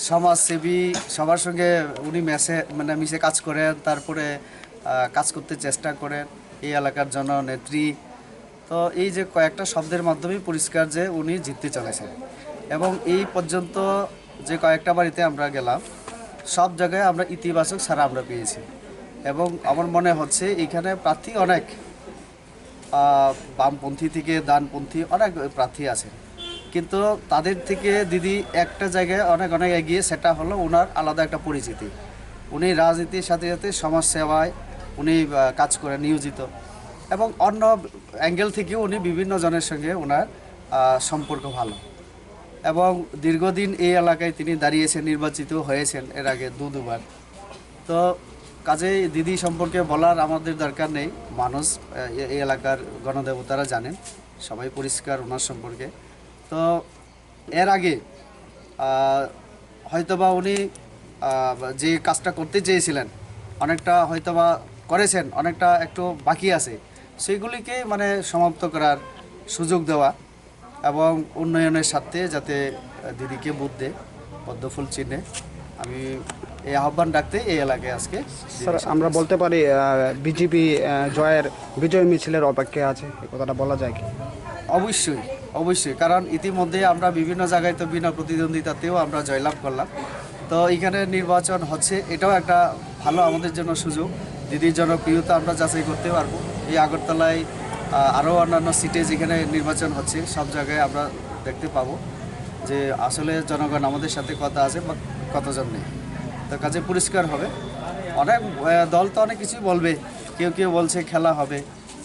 সমাজসেবী, সবার সঙ্গে উনি মেশে, মানে মিশে কাজ করেন, তারপরে, আহ, কাজ করতে চেষ্টা করেন এই এলাকার জননেত্রী। তো এই যে কয়েকটা শব্দের মাধ্যমেই পরিষ্কার যে উনি জিততে চলেছেন। এবং এই পর্যন্ত যে কয়েকটা বাড়িতে আমরা গেলাম, সব জায়গায় আমরা ইতিবাচক সাড়া আমরা পেয়েছি। এবং আমার মনে হচ্ছে এখানে প্রার্থী অনেক, আহ, বামপন্থী থেকে ডানপন্থী অনেক প্রার্থী আছেন, কিন্তু তাদের থেকে দিদি একটা জায়গায় অনেক, অনেক এগিয়ে, সেটা হলো ওনার আলাদা একটা পরিচিতি। উনি রাজনীতির সাথে সাথে সমাজ সেবায় উনি, আহ, কাজ করে নিয়োজিত, এবং অন্য অ্যাঙ্গেল থেকেও উনি বিভিন্ন জনের সঙ্গে ওনার, আহ, সম্পর্ক ভালো। এবং দীর্ঘদিন এই এলাকায় তিনি দাঁড়িয়েছেন, নির্বাচিত হয়েছেন এর আগে দু দুবার। তো কাজেই দিদি সম্পর্কে বলার আমাদের দরকার নেই, মানুষ, আহ, এ-, এই এলাকার গণদেবতারা জানেন, সবাই পরিষ্কার ওনার সম্পর্কে। তো এর আগে, আহ, হয়তোবা উনি, আহ, যে কাজটা করতে চেয়েছিলেন, অনেকটা হয়তোবা করেছেন, অনেকটা একটু বাকি আছে, সেইগুলিকে মানে সমাপ্ত করার সুযোগ দেওয়া এবং উন্নয়নের স্বার্থে যাতে, আহ, দিদিকে ভোট দেয় পদ্মফুল চিহ্নে। আমি এই আহ্বান রাখতে এই এলাকায় আজকে স্যার, দিদি আমরা বলতে পারি, আহ, বিজেপি, আহ, জয়ের, বিজয় মিছিলের অপেক্ষায় আছে, এই কথাটা বলা যায় কি? অবশ্যই, অবশ্যই, কারণ ইতিমধ্যে আমরা বিভিন্ন জায়গায় তো বিনা প্রতিদ্বন্দ্বিতাতেও আমরা জয়লাভ করলাম। তো এখানে নির্বাচন হচ্ছে, এটাও একটা ভালো আমাদের জন্য সুযোগ, দিদির জনপ্রিয়তা আমরা যাচাই করতে পারবো। এই আগরতলায়, আহ, আরও অন্যান্য সিটে যেখানে নির্বাচন হচ্ছে, সব জায়গায় আমরা দেখতে পাবো যে আসলে জনগণ আমাদের সাথে কথা আছে বা কতজন নেই। তো কাজে পরিষ্কার হবে। অনেক, আহ, দল তো অনেক কিছুই বলবে, কেউ কেউ বলছে খেলা হবে,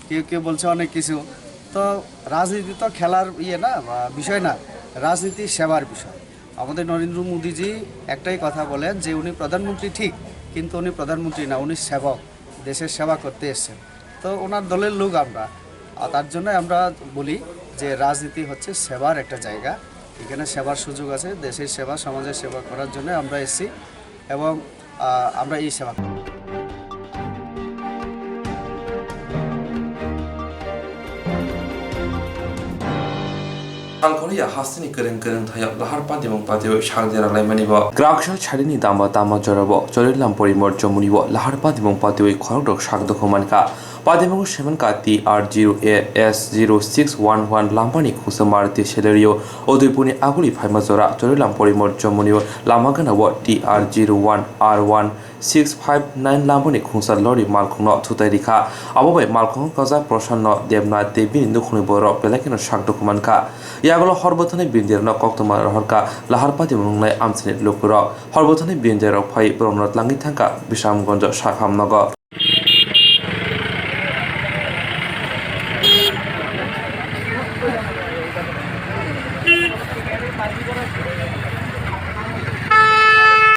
কেউ কেউ বলছে অনেক কিছু। তো রাজনীতি তো খেলার ইয়ে না, আহ, বিষয় না, রাজনীতি সেবার বিষয়। আমাদের নরেন্দ্র মোদীজি একটাই কথা বলেন যে উনি প্রধানমন্ত্রী ঠিক, কিন্তু উনি প্রধানমন্ত্রী না, উনি সেবক, দেশের সেবা করতে এসেছেন। তো ওনার দলের লোক আমরা, আর তার জন্য আমরা বলি যে রাজনীতি হচ্ছে সেবার একটা জায়গা। এখানে সেবার সুযোগ আছে, দেশের সেবা, সমাজের সেবা করার জন্য আমরা এসেছি এবং আহ, আমরা এই সেবা করি। Salkhoriya hasteni kwrwng kwrwng thaio lahar patimung patiwi sak dera laimani bo. Graksa salini damba tama jorabo Chorilam porimor jomuni bo lahar patimung patiwi khorokdok sak dukhu mankha. Patimungo semanka T R zero A S zero six one one lambani khungsa Maruti Celerio Udaipurni aguli phaima jora Chorilam porimor jomonio lama ganao T R zero one R one six five nine lambani khungsa lori malkhungno thutai rikha. Abo bai malkhung kajak Prashanno Debnath tei bini nukhungni borok belai kheno sak dukhu mankha. Yagulo hor bwthani bindirokno koktwma rohorkha lahar patimung nungnai amchaini lukurok. Hor bwthani bindirok phai borokno twlangwi thangkha Bisramganjo Sakhamnogo.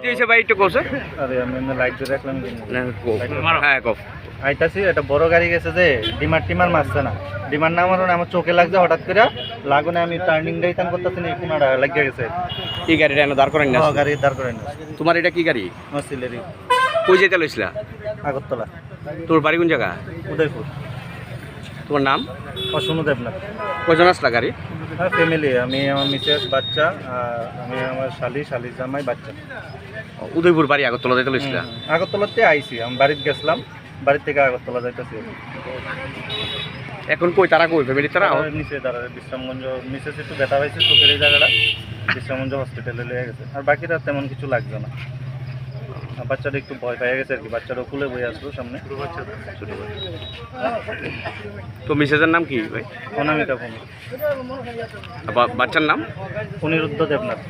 কি হয়েছে ভাই, একটু কওছে? আরে, আমি এমনি লাইট ধরে রাখলাম কিন্তু। না, কও। লাইট ধরে হ্যাঁ, কও। আইতাছি, একটা বড় গাড়ি গেছে যে, ডিমার টিমার মারছে না। ডিমার না মারুন, আমার চোখে লাগছে হঠাৎ করে, লাগুনে আমি টার্নিং দিতাম করতেছি না, এই কোনাটা লাগিয়ে গেছে। কি গাড়িটা এনে দাঁড় করাই না? হ্যাঁ, গাড়ি দাঁড় করাই না। তোমার এটা কি গাড়ি? আমার সিলেরি। কই যেতে লইছিলা? আগরতলা। তোর বাড়ি কোন জায়গা? উদয়পুর। তোমার নাম? অশ্বিনী দেবনাথ। কয়জন আসলা গাড়ি? হ্যাঁ, ফ্যামিলি, আমি, আমার মিসেস, বাচ্চা, আর আমি, আমার শালি, শালির জামাই, বাচ্চা। ও, উদয়পুর বাড়ি আগরতলা যাইতে লইছিলা? হুম, আগরতলাতে আইছি, আমি বাড়িতে গেছিলাম, বাড়ি থেকে আগরতলা যাইতেছি। এখন কই তারা, কই ফ্যামিলি তারা? তারা নিচে, তারা বিশ্রামগঞ্জ, মিসেস একটু ব্যথা পাইছে চোখের এই জায়গাটা, বিশ্রামগঞ্জ হসপিটালে নিয়ে গেছে। আর বাকিরা তেমন কিছু লাগছে না। আর বাচ্চাটা একটু ভয় পেয়ে গেছে আর কি, বাচ্চাটা কুলে বয়ে আসলো সামনে। ছোট বাচ্চা। তো মিসেসের নাম কি ভাই? অনামিকা ভৌমিক। আর বা-, বাচ্চার নাম? অনিরুদ্ধ Debnath.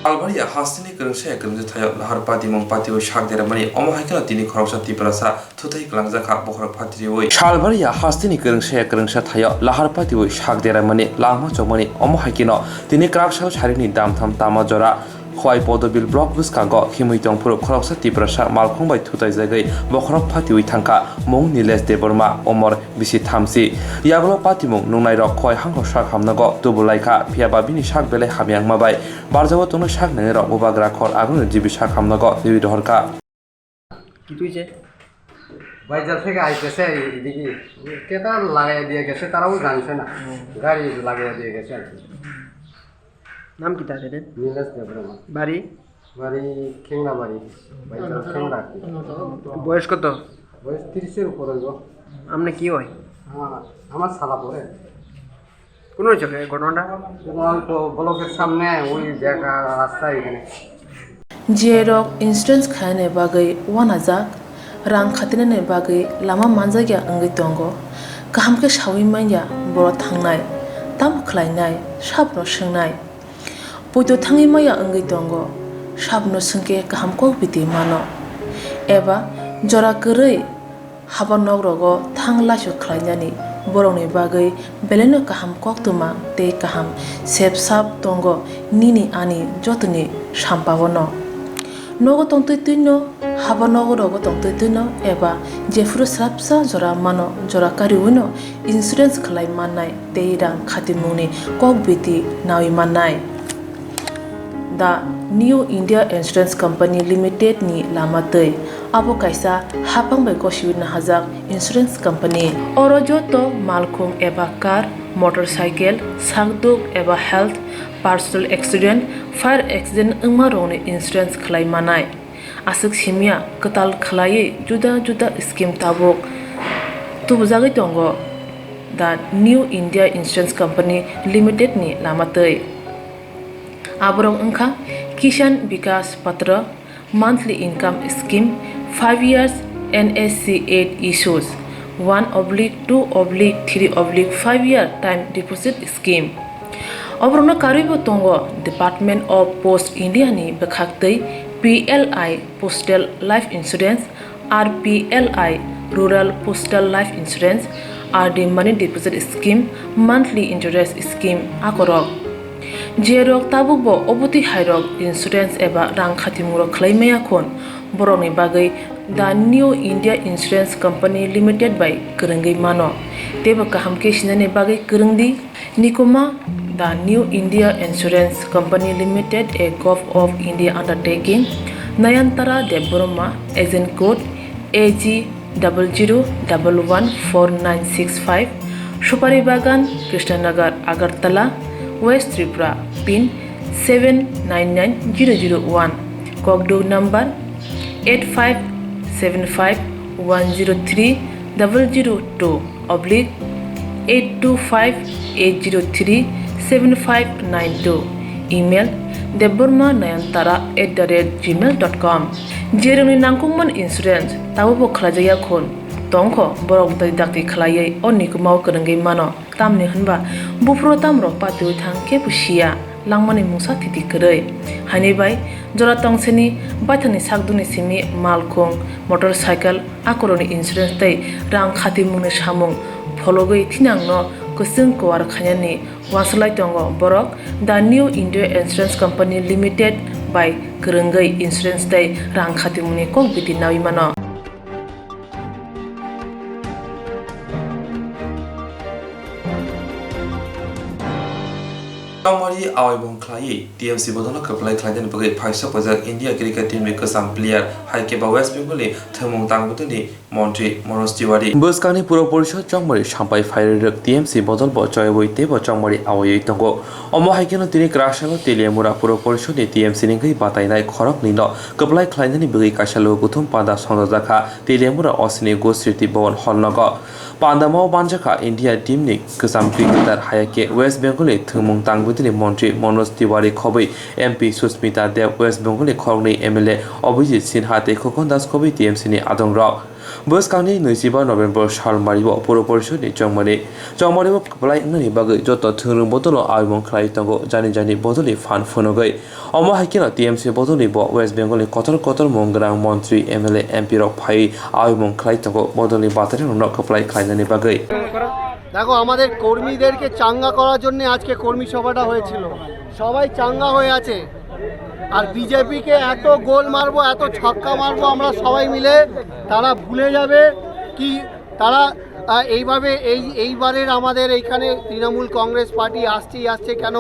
Salbari ya hasteni kwrwngsa ya kwrwngsa thaio lahar patimung patiwi sak deramani, omo hai kheno tini khoroksa Tiprasa thutai kwlangjakha bokhorok phatiriwi. Salbari ya hasteni kwrwngsa ya kwrwngsa thaio lahar patiwi sak deramani, langma chokmani, omo hai kheno tini kwrak salo sarini damtham tama jora Khowai Podobil block bwskango himwi tongphuru khoroksa Tiprasa malkhung bai thutaijagwi bokhorok phatiwi thangkha, mung Nilesh Debbarma, umor bisi thamsi. Yagulo patimung nungnairok Khowai hangkho sak hamnago tubulaikha, phiyaba bini sak belai hamya wngma bai barjao tongnai sak nangnai rok bubagra khor aguni jibi sak hamnago twiwi rohorkha. কি তুইছে? বাজার থেকে আইতেছে এইদিকে, কেটা লাগাই দিয়ে গেছে, তারাও জানছে না। হুম। গাড়ি লাগাই দিয়ে গেছে আর কি। নাম কি তাদের? নীলেশ দেববর্মা। বাড়ি? বাড়ি খেংনাবাড়ি। বাজার খেংনা আর কি। বয়স কত? বয়স তিরিশের উপরে হইব। আপনি কি হয়? আমার, আমার শালা পড়ে। কোন অঞ্চলে এই ঘটনাটা? গোপালপুর ব্লকের সামনে ওই জায়গা, রাস্তা এখানে। Jiyai rok insurance khainani bagwi uanajak, rang khatinani bagwi lama manjakya wngwi tongo. Kaham khe saui manya borok thangnai, tamo khlainai, sabono swngnai. Poito thangwi maya wngwi tongo, sabono swngkhe kaham kok biti mano. Eba jora kwrwi haba nok rogo thang laisu khlainani borokni bagwi belaino kaham koktwma tei kaham sep sap tongo nini ani jotoni sampaono. Nogo tongtwi twino, haba nogo rogo tongtwi twino eba jephuru swrapsa jora mano, jora kariwino insurance khlai mannai tei rang khatimungni kok biti naui mannai. The New India Insurance Company Limited ni lama twi. Abo kaisa haphang bai gosiwi nahajak insurance company. Oro joto malkhung eba car, motorcycle, sakduk eba health, personal accident, fire accident wngma rokni insurance khlai manai. Aswk simya kwtal khwlaiwi juda juda scheme tabuk tubujagwi tongo the New India Insurance Company Limited ni lama twi. Aborok wngkha Kisan Vikas Patra, monthly income scheme, five years N S C eight issues, one oblique two oblique three oblique five year time deposit scheme. Oborokno karwibo tongo Department of Post India ni bwkhaktwi P L I Postal Life Insurance, R P L I Rural Postal Life Insurance, R D money deposit scheme, monthly interest scheme akorok. Jerok tabukbo obotwi hairok insurance eba rang khatimungrok khlai maya khon, borokni bagwi The New India Insurance Company Limited bai kwrwngwi mano. Teibo kaham khe sinani bagwi kwrwngdi. Nikuma, The New India Insurance Company Limited, a Govt of India undertaking, Nayantara Debbarma, agent code A G double zero double one four nine six five, Supari Bagan, Krishnanagar, Agartala, West Tripura, pin seven nine nine zero zero one, Kokduk number eight five seven five one zero three double zero two oblique eight two five eight zero three seven five nine two, email debbarma nayantara at the rate gmail dot com. Jerokni nangkukmani insurance tabukbo khlaijakya khun tongkho, borok dakti khlaiwi o nikumao kwrwngwi mano. Tamni hwnba buphuru tamrok patiwi thang kebo siya, langmani mungsa thiti kwrwi. Haini bai jora tongseni baithangni sakduni simi malkhung, motorcycle, akorokni insurance tei rang khatimungni samung phologwi thinangno kwchwng kuar khainani uansuk lai tongo borok The New India Insurance Company Limited bai kwrwngwi insurance tei rang khatimungni kok biti naui mano. Chongmari awaibong khlaiwi T M C bodolno kwplai khlainani bagwi phaisa pojak India cricket team ni kwcham player hai khe ba West Bengal ni thwngmung tangbwtwini montri Manoj Tiwari. Bwskangni Puro Porishod Chongmari sampai phairwrwk T M C bodolbo choiwi teibo chongmari awaiwi tongo. Omo hai kheno tini kwraksalo Teliamura Puro Porishod ni T M C ni wngwi batainai khoroknwino kwplai khlainani bagwi kaisa logo kuthum panda songjajakha. Teliamura osini Go Sriti Bhavan hall nogo. Pandamao banjakha India team ni kwcham cricketer, hayakhe West Bengal ni thwngmung tangbwtwini montri Manoj Tiwari khobwi M P Sushmita Dev, West Bengal ni khoroknwi M L A Abhijit Sinha tei Khokon Das khobwi T M C ni adongrok. Bwskangni nwichiba November salmario Puro Porishod ni chongmani, chongmario kwplai wngnani bagwi joto thwngwrwng bodolno aimung khlai tongo, jani jani bodolni phan phunugwi. Omo hai kheno T M C bodolni bo West Bengal ni kotor kotor mung gwnang montri, M L A, M P rok phaiwi aimung khlai tongo bodolni batarirokno kwplai khlainani bagwi. দেখো, আমাদের কর্মীদেরকে চাঙ্গা করার জন্য আজকে কর্মী সভাটা হয়েছিল, সবাই চাঙ্গা হয়ে আছে। আর বিজেপিকে এত গোল মারবো, এত ছক্কা মারবো আমরা সবাই মিলে, তারা ভুলে যাবে কি তারা, আহ, এইভাবে এই, এইবারের আমাদের এইখানে তৃণমূল কংগ্রেস পার্টি আসছেই আসছে। কেন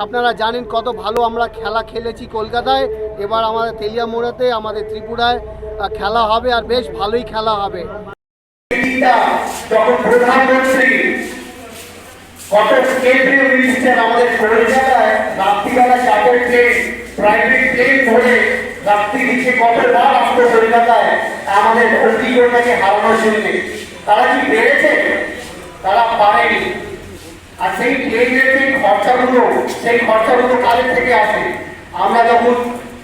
আপনারা জানেন কত ভালো আমরা খেলা খেলেছি কলকাতায়, এবার আমাদের তেলিয়ামুড়াতে, আমাদের ত্রিপুরায়, আহ, খেলা হবে, আর বেশ ভালোই খেলা হবে। যখন প্রধানমন্ত্রী কত কেন্দ্রীয় মিনিস্টার আমাদের কলকাতায় রাত্রিবেলা চার্টার প্লেন, প্রাইভেট প্লেন ধরে রাত্রি দিকে কতবার আসতো কলকাতায় আমাদের অগ্নিকন্যাকে হারানোর জন্য। তারা কি পেরেছে? তারা পারেনি। আর সেই প্লেনের যে খরচাগুলো, সেই খরচাগুলো কাদের থেকে আসে? আমরা যখন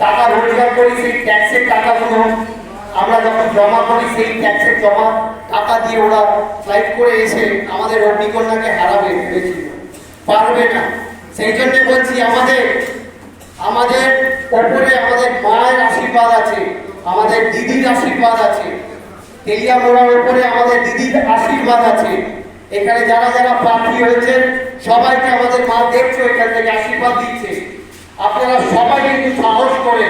টাকা রোজগার করি, সেই ট্যাক্সের টাকাগুলো আমরা যখন জমা করি, সেই ট্যাক্সের জমা টাকা দিয়ে ওরা ফ্লাইট করে এসে আমাদের অগ্নিকন্যাকে হারাবে ভেবেছিল, পারবে না। সেই জন্য বলছি, আমাদের, আমাদের ওপরে আমাদের মায়ের আশীর্বাদ আছে, আমাদের দিদির আশীর্বাদ আছে, তেলিয়ামুড়ার ওপরে আমাদের দিদির আশীর্বাদ আছে। এখানে যারা যারা প্রার্থী হয়েছেন, সবাইকে আমাদের মা দেখছো, এখান থেকে আশীর্বাদ দিচ্ছে। আপনারা সবাই কিন্তু সাহস করে,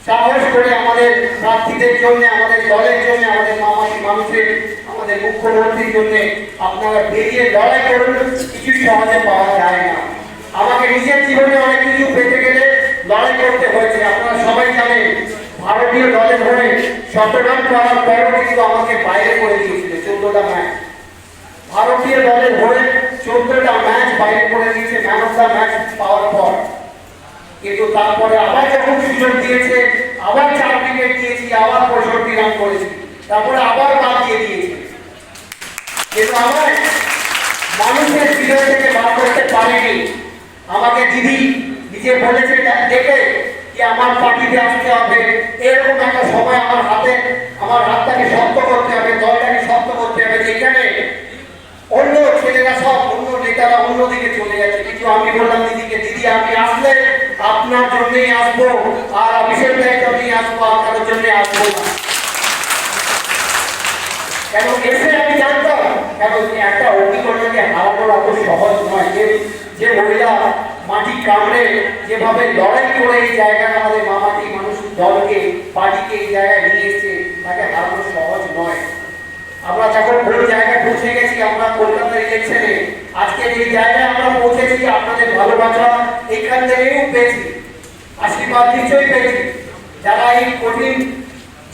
সাহস করে আমাদের প্রার্থীদের জন্য, আমাদের দলের জন্য, আমাদের মামাটি মানুষের, আমাদের মুখ্যমন্ত্রীর জন্য আপনারা বেরিয়ে লড়াই করুন। কিছুই সহজে পাওয়া যায় না। আমাকে নিজের জীবনে অনেক কিছু পেতে গেলে লড়াই করতে হয়েছে। আপনারা সবাই জানেন, ভারতীয় দলের হয়ে শতরান করার পরও কিন্তু আমাকে বাইরে করে দিয়েছিল, চোদ্দটা ম্যাচ। ভারতীয় দলের হয়ে চোদ্দটা ম্যাচ বাইরে করে দিয়েছে ম্যান অফ দ্য ম্যাচ পাওয়ার পর। কিন্তু তারপরে আবার যখন সুযোগ দিয়েছে, আবার চার উইকেট দিয়েছি, আবার পঁয়ষট্টি রান করেছি, তারপরে আবার বাদ দিয়ে দিয়েছে। কিন্তু আমার মানুষের হৃদয় থেকে বার করতে পারেনি। আমাকে দিদি নিজে বলেছে, ডা-, ডেকে, কি আমার পার্টিতে আসতে হবে। এরকম একটা সময় আমার হাতে, আমার হাতটাকে শক্ত করতে হবে, দলটাকে শক্ত করতে হবে, যেখানে অন্য ছেলেরা সব, অন্য নেতারা অন্যদিকে চলে যাচ্ছে, কিন্তু আমি বললাম দিদিকে, "দিদি, আমি আসলে আপনার জন্যই আসবো, আর অভিষেক দার জন্যই আসবো, আর কারোর জন্য আসবো না।" এবং এসে আমি জানতাম এখন একটা অগ্নিকন্যাকে হারানো অত সহজ নয়। যে, যে মহিলা মাটি কামড়ে যেভাবে লড়াই করে এই জায়গায় আমাদের মামাটি মানুষ দলকে, পার্টিকে এই জায়গায় নিয়ে এসেছে, তাকে হারানো সহজ নয়। আমরা যখন কোন জায়গায় পৌঁছে গেছি, আমরা কলকাতার ইলেকশনে আজকে যে জায়গায় আমরা পৌঁছেছি, আপনাদের ভালোবাসা এখান থেকেই পেয়েছি, আশীর্বাদ নিশ্চয়ই পেয়েছি। যারা এই কঠিন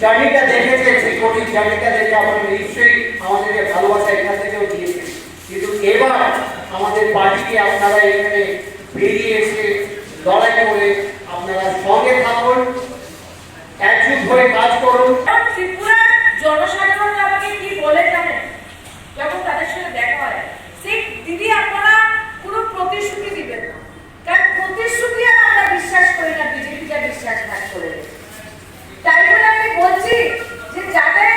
জার্নিটা দেখেছে, সেই কঠিন জার্নিটা দেখে আমাদের নিশ্চয়ই আমাদেরকে ভালোবাসা এখান থেকেও দিয়েছে। কিন্তু এবার আমাদের পার্টিকে আপনারা এখানে বেরিয়ে এসে লড়াই করে আপনারা সঙ্গে থাকুন, একজুট হয়ে কাজ করুন। কারণ ত্রিপুরার জনসাধারণ আমাকে কি বলে জানেন? যখন তাদের সঙ্গে দেখা হয়, সেই দিদি আপনারা কোনো প্রতিশ্রুতি দিবেন না, কারণ প্রতিশ্রুতি আর আমরা বিশ্বাস করি না, বিজেপিটা বিশ্বাসঘাত করে। তাই বলে আমি বলছি যে যাদের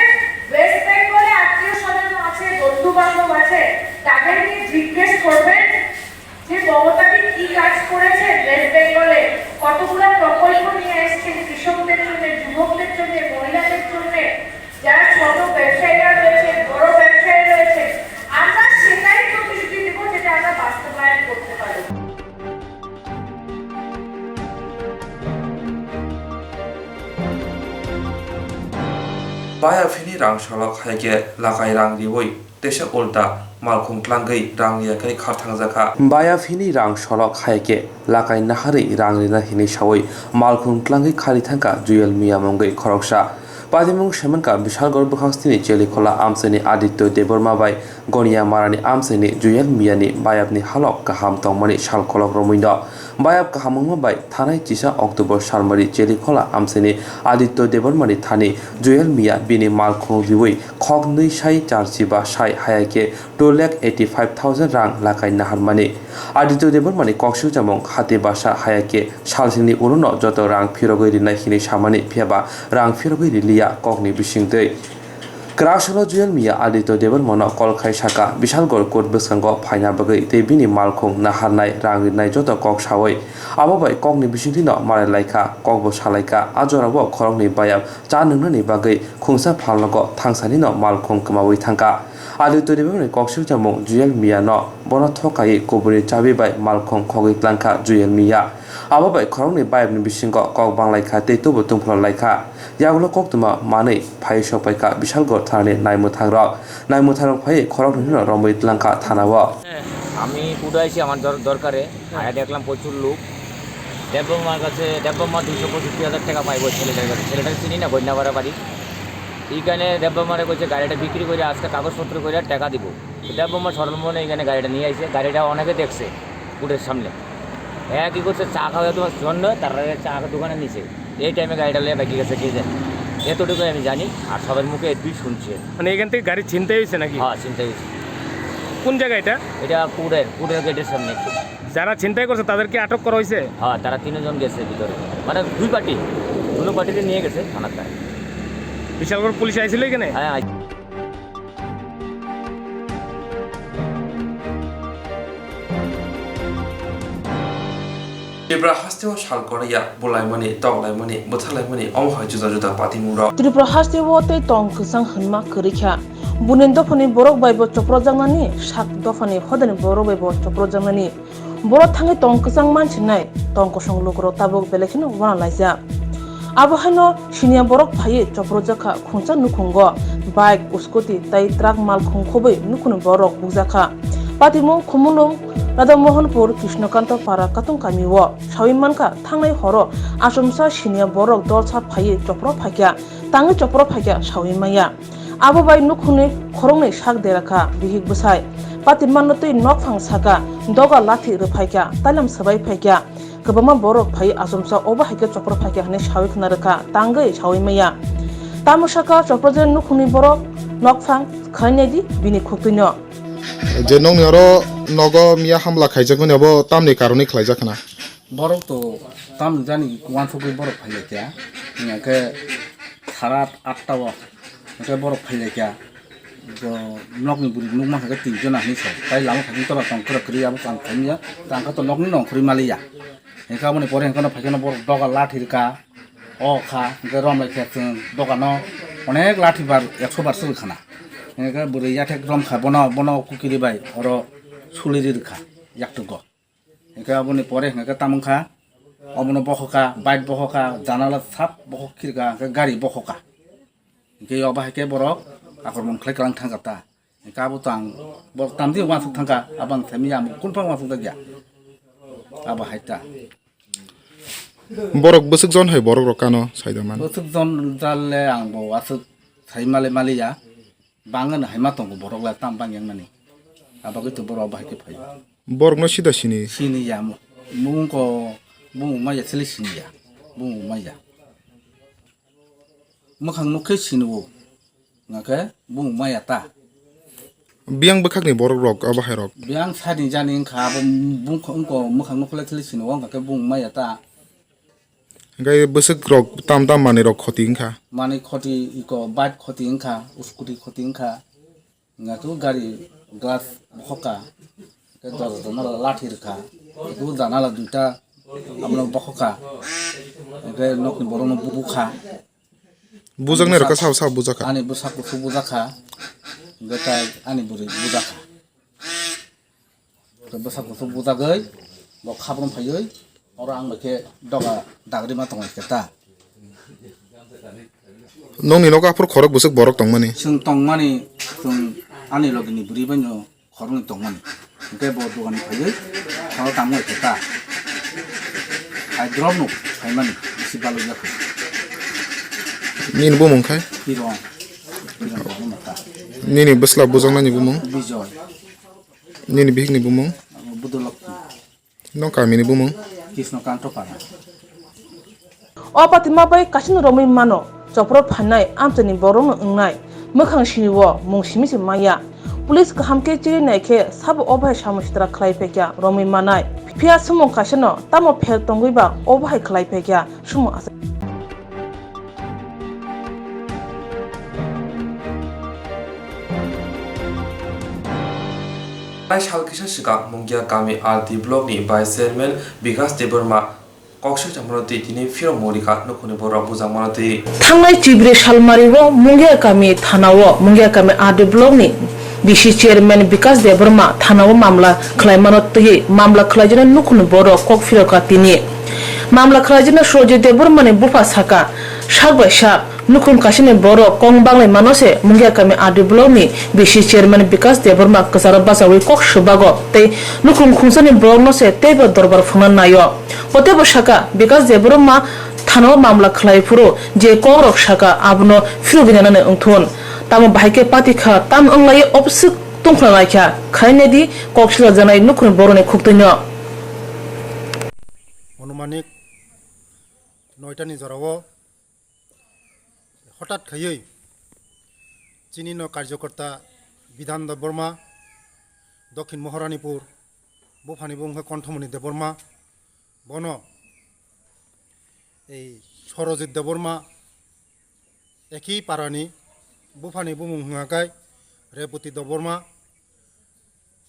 ওয়েস্ট বেঙ্গলে আত্মীয় স্বজন আছে, বন্ধু বান্ধব আছে, তাদের নিয়ে জিজ্ঞেস করবেন যে মমতাদি কি কাজ করেছেন ওয়েস্ট বেঙ্গলে, কতগুলো প্রকল্প নিয়ে এসেছেন কৃষকদের জন্য, যুবকদের জন্য, মহিলাদের জন্য, যারা ছোট ব্যবসায়ীরা রয়েছে, বড় ব্যবসায়ী রয়েছে, আমরা সেটাই প্রতিশ্রুতি দিব যেটা আমরা বাস্তবায়ন করতে পারি। Baya phini rang salok hai khe lakai rang riwi tesa ulta malkhung tlangwi rang riya khe khar thangjakha. Baya phini rang salok hai khe lakai naharwi rang rina hinwi sawi malkhung tlangwi khari thangkha Juyal Miya mungwi khoroksa. Patimung semankha Bishalgarh bwkhakstini Chelikhola amchaini Aditya Debbarma bai Goniya Marani amchaini Juyal Miyani bayapni halok kaham tongmani salkolok romwino. Bayap kaham wngma bai thanai chisa October salmari Chelikhola amchaini Aditya Debbarmani thani Juyal Miya bini malkhung riwi khok nwi sai char chiba sai haya khe two lakh eighty five thousand rang lakai naharmani. Aditya Debbarmani kok swijamung hati basa haya khe salsingni ulono joto rang phirogwi rinai hinwi samani, phiyaba rang phirogwi riliya kokni bisingtwi. Kwrak salo Juyal Miya Aditya Debbarmano call khai saka, Bishalgarh court bwskango phaina bagwi tei bini malkhung naharnai, rang rinai joto kok sawi. Abo bai kokni bisingtwino malai laikha, kokbo salaikha. A jorao khoroknwi bayap cha nwngnani bagwi khungsa phalnogo thangsanino malkhung kwmawi thangkha. Aditya Debbarmani kok swijamung Juyal Miyano bono thok kaiwi kubuini chabi bai malkhung khogwi tlangkha Juyal Miya. Abo bai khoroknwi bayapni bisingo kok banglaikha tei tubu tungphla laikha. Yagulo koktwma manwi phaiwi sokpaikha Bishalgarh thanani naimwthangrok. Naimwthangrok phaiwi khoroknwino romwi tlangkha thanao. আমি কুড়ে আইছি আমার দর দরকারে, আয়া দেখলাম প্রচুর লোক। দেববর্মার কাছে, দেববর্মা দুইশো পঁয়ষট্টি হাজার টাকা পাইবো ছেলেটার কাছে, ছেলেটাকে চিনি না, গন্যাপাড়া বাড়ি। এইখানে দেববর্মারে কইছে গাড়িটা বিক্রি করে আজকে কাগজপত্র করে টাকা দিব। তো দেববর্মা সরল মনে এখানে গাড়িটা নিয়ে আইছে, গাড়িটা অনেকে দেখছে কুড়ের সামনে। হ্যাঁ, কী করছে, চা খাওয়া তোমার জন্য তারা চা দোকানে নিছে। এই টাইমে গাড়িটা লইয়া বাইকে গেছে কে জানে, এতটুকু আমি জানি। আর সবার মুখে এটুকুই শুনছি। মানে এখান থেকে গাড়ি ছিনতাই হয়েছে নাকি? হ্যাঁ, চিন্তা হয়েছে। কোন জায়গা এটা? এটা কুড়ের কুড়ের গেটের সামনে। যারা ছিনতাই করছে তাদেরকে আটক করা হয়েছে? হ্যাঁ, তারা তিনজন গেছে ভিতরে, মানে দুই পার্টি, দুটো পার্টিকে নিয়ে গেছে থানার দ্বারা। বিশালগড় পুলিশ আইছিল এখানে? হ্যাঁ। Tripura hasteo sal korya bulaimani, toklaimani, bwthalaimani omo hai juda juda patimungrok. Tripura hasteo tei tong kwchang hwnma kwrwi kha. Buini dophani borok bai bo chopropjaknani, sak dophani hodani borok bai bo chopropjaknani. Borok thangwi tong kwchang mansinai, tong kosong lukurok tabuk belai kheno uana laijak. Abo haino siniya borok phaiwi chopropjak kha khungsa nukhungo, bike, scooty tei truck malkhung khobwi nukhungni borok bukjak kha. Patimung Khumulwng, Radhamohonpur, Krishnakanto Para Katung kamio. Sawi mankha, thangnai horo achomsa siniya borok dolsa phaiwi chopro phaikha, tangwi chopro phaikha sawi manya. Abo bai nukhungni khoroknwi sak dera kha bihik bwsai. Patimano twi nokphang saka doga lathi rwphaikha, tailam swbai phaikha. Kwbangma borok phai achomsa obo hai khe chopro phaikha hwnwi sawi khna rwkha, tangwi sawi manya. Tamo saka chopro je nukhungni borok nokphang khainai di bini khuktwino. Je nokni oro nogo miya hamla khaijakmani abo tamni karonwi khlaijak khna? Borok to tamni jani uansukgwi borok phailaikha, hwnkhe sara atta o hwnkhe borok phailaikha, bo nokni bwrwi nukma hwnkhe tin jona hinwi sa, tai lama phaikhwng tola tong kwrwk kwrwi abo ang phaimya, tangkha to nokni nongkhorwi maliya, hwnkhe aboni pore hwnkhe no phaikheno borok doga lathi rwkha, o kha hwnkhe romlai khe chwng dogano onek lathi bar ekso bar swrwk khana. Hingke bwrwi yathek romkha bono, bono kukiri bai oro suli ri rwkha yaktugo. Hingke aboni pore hingke tamungkha, obono bokhokha, bike bokhokha, janala sap bokhok khirka, hingke gari bokhokha. Hingke obo hai khe borok akromon khlai kwlang thangkha ta. Hingke abo to ang borok tamdi uansuk thangkha, abo ang saimanya, amo kulphang uansuk dakya. Abo hai ta. Borok bwswk jon hai borok rok kano saida man. Bwswk jon jalle ang bo aswk sai male maliya. Bangano hai ma tongo borok lai tam bang yang mani. Abagwi to borok abo hai khe phai. Borok no sida sini. Sini ya mo. Mung ko mung maya sili sini ya. Mung maya. Mwkhang nuk khe sini o. Nga khe mung maya ta. Biyang bwkhak ni borok rok abo hai rok. Biyang sani jani wngkha abo bung ko mwkhang nuk khe sini o nga khe mung maya ta. Hingke bwswk rok tam tam manwi rok khoti wngkha. Manwi khoti iko bike khoti wngkha, scooty khoti wngkha. Hingke gari glass bokhokha. Hingke dorja janala lathi rwkha. Hingke janala duita abono bokhokha. Hingke nokni borokno bubukha. Bujaknai rok khe sabo sabo bujakha. Ani bwsa kuthuk bujakha. Hingke tai ani bwrwi bujakha. Bwsa kuthuk bujagwi bo khabrum phaiwi oro ang bai khe doga dagri ma tongo khe ta. Nokni nogo aphuru khorok bwswk borok tongmani? Chwng tongmani, chwng ani logini bwrwi bai no khoroknwi tongmani. Hwnkhe bo dogan phaiwi khorok tangwi khe ta. Hai drop no phaimani bisi balwi yakho. Nini bumung khai? Hiron. Hiron bo ta. Nini bwsla bujaknani bumung? Bijoy. Nini bihikni bumung? Budolok. Nong kamini bumung? Krishna Kanto Para. O patima bai kasino romwi mano, chopro phainai amchaini borokno wngnai, mwkhang sini o mung simi se maya. Police kaham khe chiri nai khe sabo o bahai samung sitra khlai phaikya romwi manai. Phiya sumung kaisano tamo phel tongwi ba o bahai khlai phaikya sumung asai. Prai sal kisa swkang Mungia kami R D block ni vice chairman Bikas Debbarma kok swk tongmani twi tini phirok murikha nukhungni borok bujakmani twi. Thangnai Chibre salmari o Mungia kami thana o Mungia kami R D block ni V C chairman Bikas Debbarma thana o mamla khlaimano twi mamla khlaijana nukhungni borok kok phirokha tini. Mamla khlaijana Surjit Debbarma ni bupha saka sak bai sak nukhung kaisani borok kong banglai mano se Mungia kami R D block ni V C chairman Bikas Debbarma kwcharo bachawi kok swbago tei nukhung khungsani borok no se teibo dorbar phungna naio. O teibo saka Bikas Debbarma thana o mamla khlai phuru je kok rok saka abono phirogwi nanani wngthun. Tamo bahai khe patikha tam wnglai obswk tongkhwlai kha khainai di kok silajaknai nukhungni borok ni khuktwi no. Anumanik noita ni jora o Hotat khaiwi chini no karjokorta Bidhan Debbarma, Dokhin Moharanipur, buphani bung khe Konthomoni Debbarma, bono ei Sorojit Debbarma, eki parani buphani bumung hwnka khe Reboti Debbarma,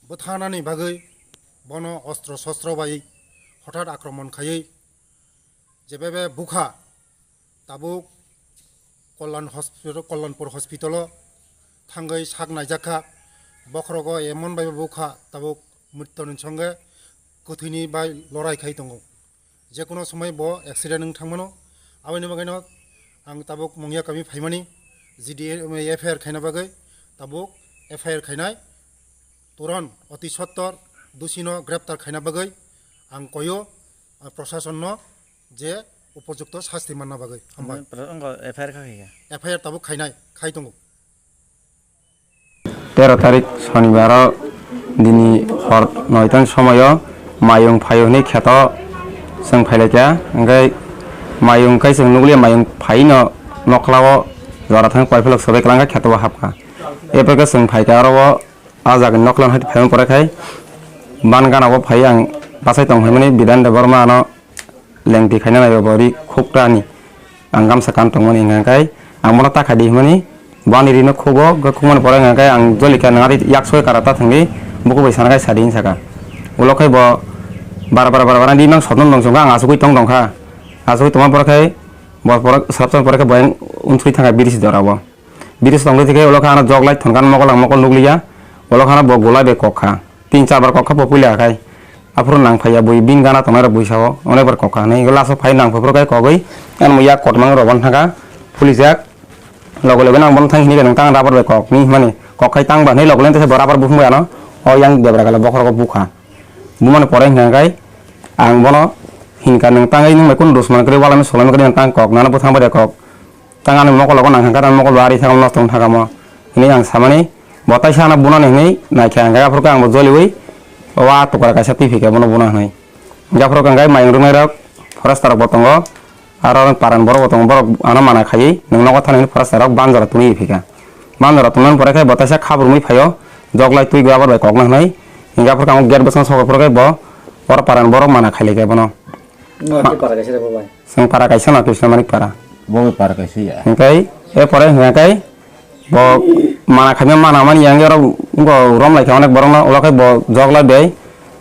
bwthanani bagwi bono ostro sostro bai hotat akromon khaiwi jebebe bukha tabuk Kollan hospital, Kollanpur hospital o thangwi sak naijak kha. Bokhorogo emon bai bukha tabuk mritoni songe kwthwini bai lorai khai tongo. Jekono somoi bo accident wng thangmano. Aboni bagwino ang tabuk Mungia kami phaimani G D A F I R khaina bagwi tabuk F I R khainai. Turon oti sottor dusino greptar khaina bagwi ang koyo, ah, prosasonno je upojukto sasti manna bagwi. Hambai. Pro-, wngkha F I R kha khe. F I R tabuk khainai, khai tongo. Tero tarik sonibaro dini hor noitani somoio mayung phaio hwnwi kheto chwng phailaikha, hwnkhe mayung kai chwng nukliya, mayung phaino noklao jora thang koiphelok sobai kwlangkha, kheto o hapkha. Epeke chwng phaikha aro o, ah jagani noklao hai phaima pore khai ban gana o phai ang bachai tong phaimani Bidan Debbarma ano lengti khaina naiba bo ri khukra ni ang gamsa kan tongmani hwnka khe ang bono ta khai di hwnmani bo ani rino khugo, hwnkhe khukmani pore hwnka khe ang joli khe nang yak soi kara ta thangdi buku bai sana khai sadi hinwi saka. Ulo khai bo bara bara bara bara di mang sotno nong songkha ang asugui tong tongkha. Asugui tongma pore khai bo pore srapsa pore khai bo yang unsui thangkha biri si jora bo. Bidis tongwi thikhe ulo khe ano jok lai thon kan mokol ang mokol nukliya. Ulo khe ano bo gulai bai kok kha. Tin char bar kok kha bo puila khai. Aphuru nang phaiya bui bin gana tongnai rok bui sao. Onek bar kok kha hinwi last o phai nang phai phuru khai kogwi. Ano yak kotor mang rok ban thangkha. Pulijak. Logo logo nang bono thang hinwi nang tang rubber bai kok ni mani. Kok khai tang ba hinwi logo lente se bo rubber buphung bai ano. O yang debra kala bokhorok bukha. Bumani pore hinkha khai. Ang bono hinkha nang tangwi nung bai kunu dusman kwrwi wala ni solai kwrwi nang tang kok. Nana buthang bai kok. Tang ani mokol logo nang kha, tang mokol ari thangmo nosto wng thangamo hinwi ang samani, bo taisa ano bunani hinwi naikha, hwnkhe aphuru khe ang bo joliui wa tukra kaisa twi phikha bono buna hinwi. Hwnkhe aphuru khe hwnkhe mayung rwngnairok forester rokbo tongo, aro paran borokbo tongo, borok ano mana khaiwi nwng nogo thani hinwi forester rok banjara twnwi phikha. Banjara twngnani pore khe bo taisa khabrumwi phaio, jok lai twi gwabor bai kokna hinwi, hwnkhe aphuru khe ang gate bwskango sokha phuru khe bo oro paran borok mana khailaikha bono. Nwng Ma- khe para kaisa rw bo bai? Chwng para kaisa no, Krishna Manik para. Bo bai para kaisa ya. Hwnkhe, e pore hwnkhe khe, bo mana khaima mana mani yang oro wngkha rom lai kha onek borok no, ulo khe bo jok lai bai,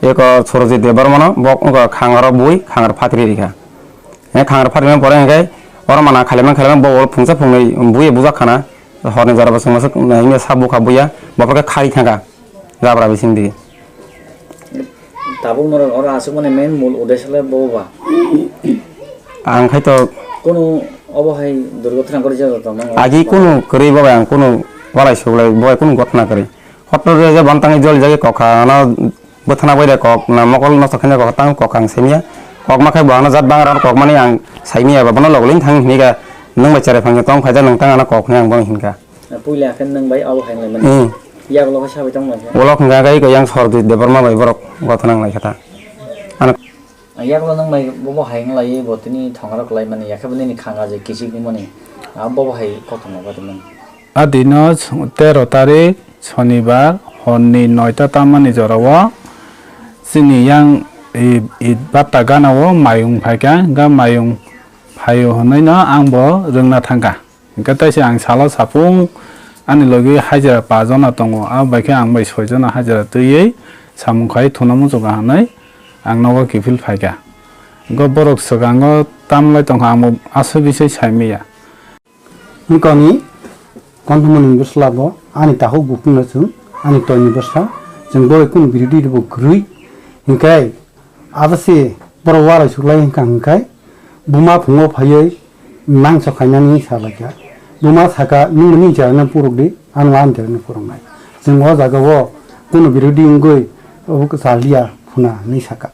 eko Surojit Debbarma no, bo wngkha khangaro bui, khangar phatri rikha. He khangar phatri mani pore hwnkhe, oro mana khailaimani khailaimani bo ulo phungsa phungnwi bui bujak khana, horni jora bo chwngno se nai sa bukha buya, bo pore khe khari thangkha. Jabra bising di. Tabuk norok oro aswkmani main mul uddesho le bo ba? Ang khai to. Kunu obo hai durgothona gori jaga tongma? Agi kunu kwrwi bo bai ang kunu walai suglai bo bai kunu gothona kwrwi. Hotno je je bantang jol jagi kokha ano bwthana bai de kok na mokol nosto khaina kok tang kok ang simya. Kok ma khai bo ano jat bangra kok mani ang saimya ba bono logolin thang hini ga nwng bai cherai phang tong phai da nwng tang ano kok hwnwi ang bono hinkha. Puila khe nwng bai abo hai wnglaimani. Hmm. Yagulo khe sabai tongmani khe. Ulo hwnkha khe yang Sorjit Debbarma bai borok gothona wnglaikha ta. Ano. Yagulo nwng bai bobo hai wnglaio bo tini thongarok laimani yakhe bo nini khanga je kichik wngmani. Abo bobo hai kothoma barimani. A dino tero tarik Sonibar horni noita tammani jorao chini yang i, i batta ganao mayung phaikha, hwnkhe mayung phaio hwnwi no ang bo rwngna thangkha. Hwnkhe taisa ang salo sapung ani logi hajira pa jona tongo, abo bai khe ang bai soi jona hajira twiwi samung khai thuna muchungo hinwi ang nogo kiphil phaikha. Hwnkhe borok swkango tamlai tongkha, ang bo aswk bisai saimanya. Wngkha ani konthamani bwsla bo ani takhuk buphangno chwng ani toini bwsa, chwng bo kunu birodhi rwbo kwrwi, hwnkhe abo se borok walai suklai wngkha, hwnkhe buma phungo phaiwi mangso khainani sa laikha. Buma saka, "Nwng nini cherano puruk di, ano ani cherano puruknai." Chwng o jagao kunu birodhi wngwi obo kwchaliya phuna hinwi saka.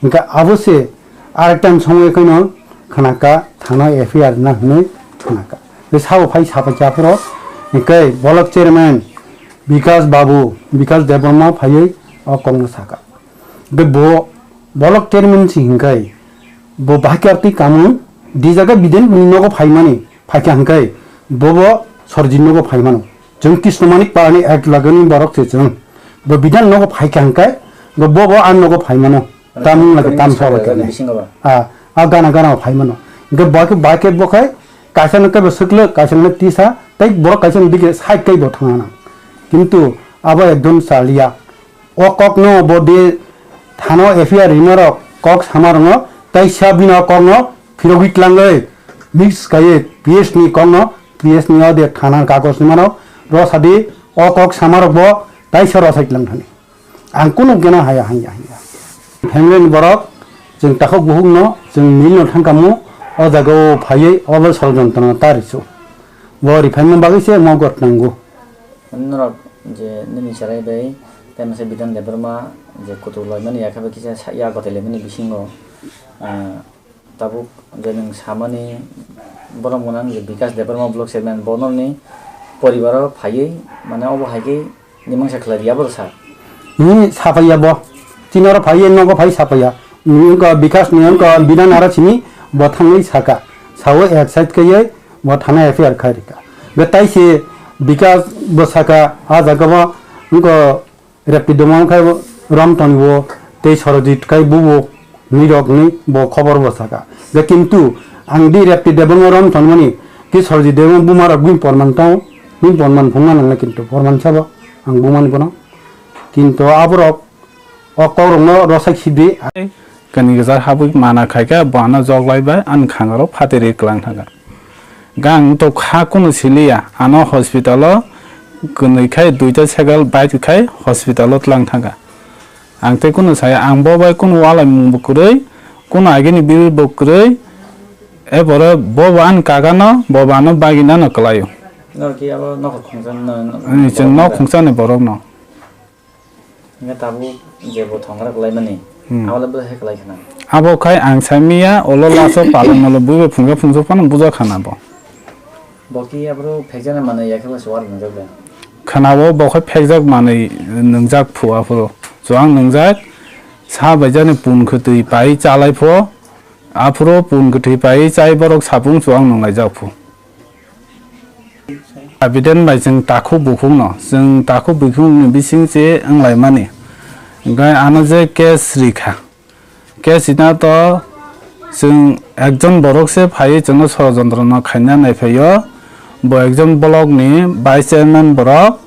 Hwnkhe abo se arekta somoi kheno khnaka, thana F I R rwna hinwi khnaka. Tei sabo phai sapai kha phuru, hwnkhe block chairman Bikas Babu, Bikas Debbarma phaiwi o kokno saka. Hwnkhe bo block chairman si hwnkhe bo bahai khe twi kamung di jaga bidin bini nogo phaimani phaikha hwnkhe bobo Sorjit nogo phaimano. Chwng Krishna Manik parani ek lagani borok se chwng. Bo bidin nogo phaikha hwnkhe bo bobo ang nogo phaimano. Tamung lagi tam sabo kene. Bisingo ba? Ah, ah, gana gana phai mano. Hingke bai ke, bai ke bo khai kaisa no kebo swkle, kaisa no tisa, tei borok kaisa no dige side kai bo thangna. Kintu abo ekdom chaliya. O kok no bo de thano F I R rima rok kok sama rongo, tei sa bini o kok no phirogwi tlangwi mix kai P S ni kok no, P S ni o de thana kagoj ni mano, ro sadi o kok sama rok bo tei sa ro sai tlang thani. Ang kunu gana haya hanya hanya. Family ni borok, chwng takhuk bukhuk no, chwng mil no thang kamo, o jaga o phaiwi, o bai sorojontro no ta risu. Bo riphaima bagwi se mo got nango. Norok je nini cherai bai, tei masa Bidhan Debbarma, je kutuk loimani yakhe bai kisa sa-, ya gotai laimani bisingo, ah, Tabuk je nwng samani borom gwnang je Bikas Debbarma block chairman, bono ni poribaro phaiwi, mane, obo hai khe mimangsa khlai rwya bo sa. Ni sapaiya bo. Chini oro phaiwi nogo phai sapaiya. Ni wngkha Bikas ni wngkha Binan aro sini bo thangwi saka. Sawi excite khaiwi bo thana F I R khai rwkha. Be tai se Bikas bo saka, a jaga bo wngkha Repti doma khai bo Ramtoni bo tei Sorojit khai bubo nirok ni bo khobor bo saka. Ga kintu ang di Repti Debbarma Ramtoni mani ki Sorojit Debbarma buma rok bini porman tong, bini porman phungna nang na kintu porman sabo ang bumani bono. Kintu aborok o kok rok no rosak sidi. Kani gajak habwi mana khaikha, bo ano jok lai bai, ani khangaro phatiri kwlang thangkha. Gang to kha kunu siliya, ano hospital o kwnwi khai duita cycle bike khai hospital o tlang thangkha. Ang tei kunu saya, ang bo bai kunu walai mung bo kwrwi, kunu agini biri bo kwrwi, e boro bo bo ani kaka no, bo bo ano bagina no kwlaio. Norok ki abo nokho khungsa no, no, Ani chwng nok khungsa ni borok no. Hingke tabuk je bo thongra kwlaimani, Hmm. Abo le bo hai kwlai khna. Abo khai ang sai miya, olo laso palai malo buibo phungsa phungsa phano buja khana bo. Bo ki aphuru phekjana manwi ya khe bo se uar nwngjak da? Khana bo bo khai phekjak manwi nwngjak phu aphuru. Chuang nwngjak, sa bai jani pun khwtwi pai chalai pho, aphuru pun kwthwi pai chai borok sapung chuang nwnglaijak phu. Abiden bai chwng takhuk bukhuk no, chwng takhuk bukhuk ni bising se wnglaimani. Hingke ano je case rikha, case rina to chwng ekjon borok se phaiwi chwngno sorojontro no khaina naiphaio. Bo ekjon block ni vice chairman borok,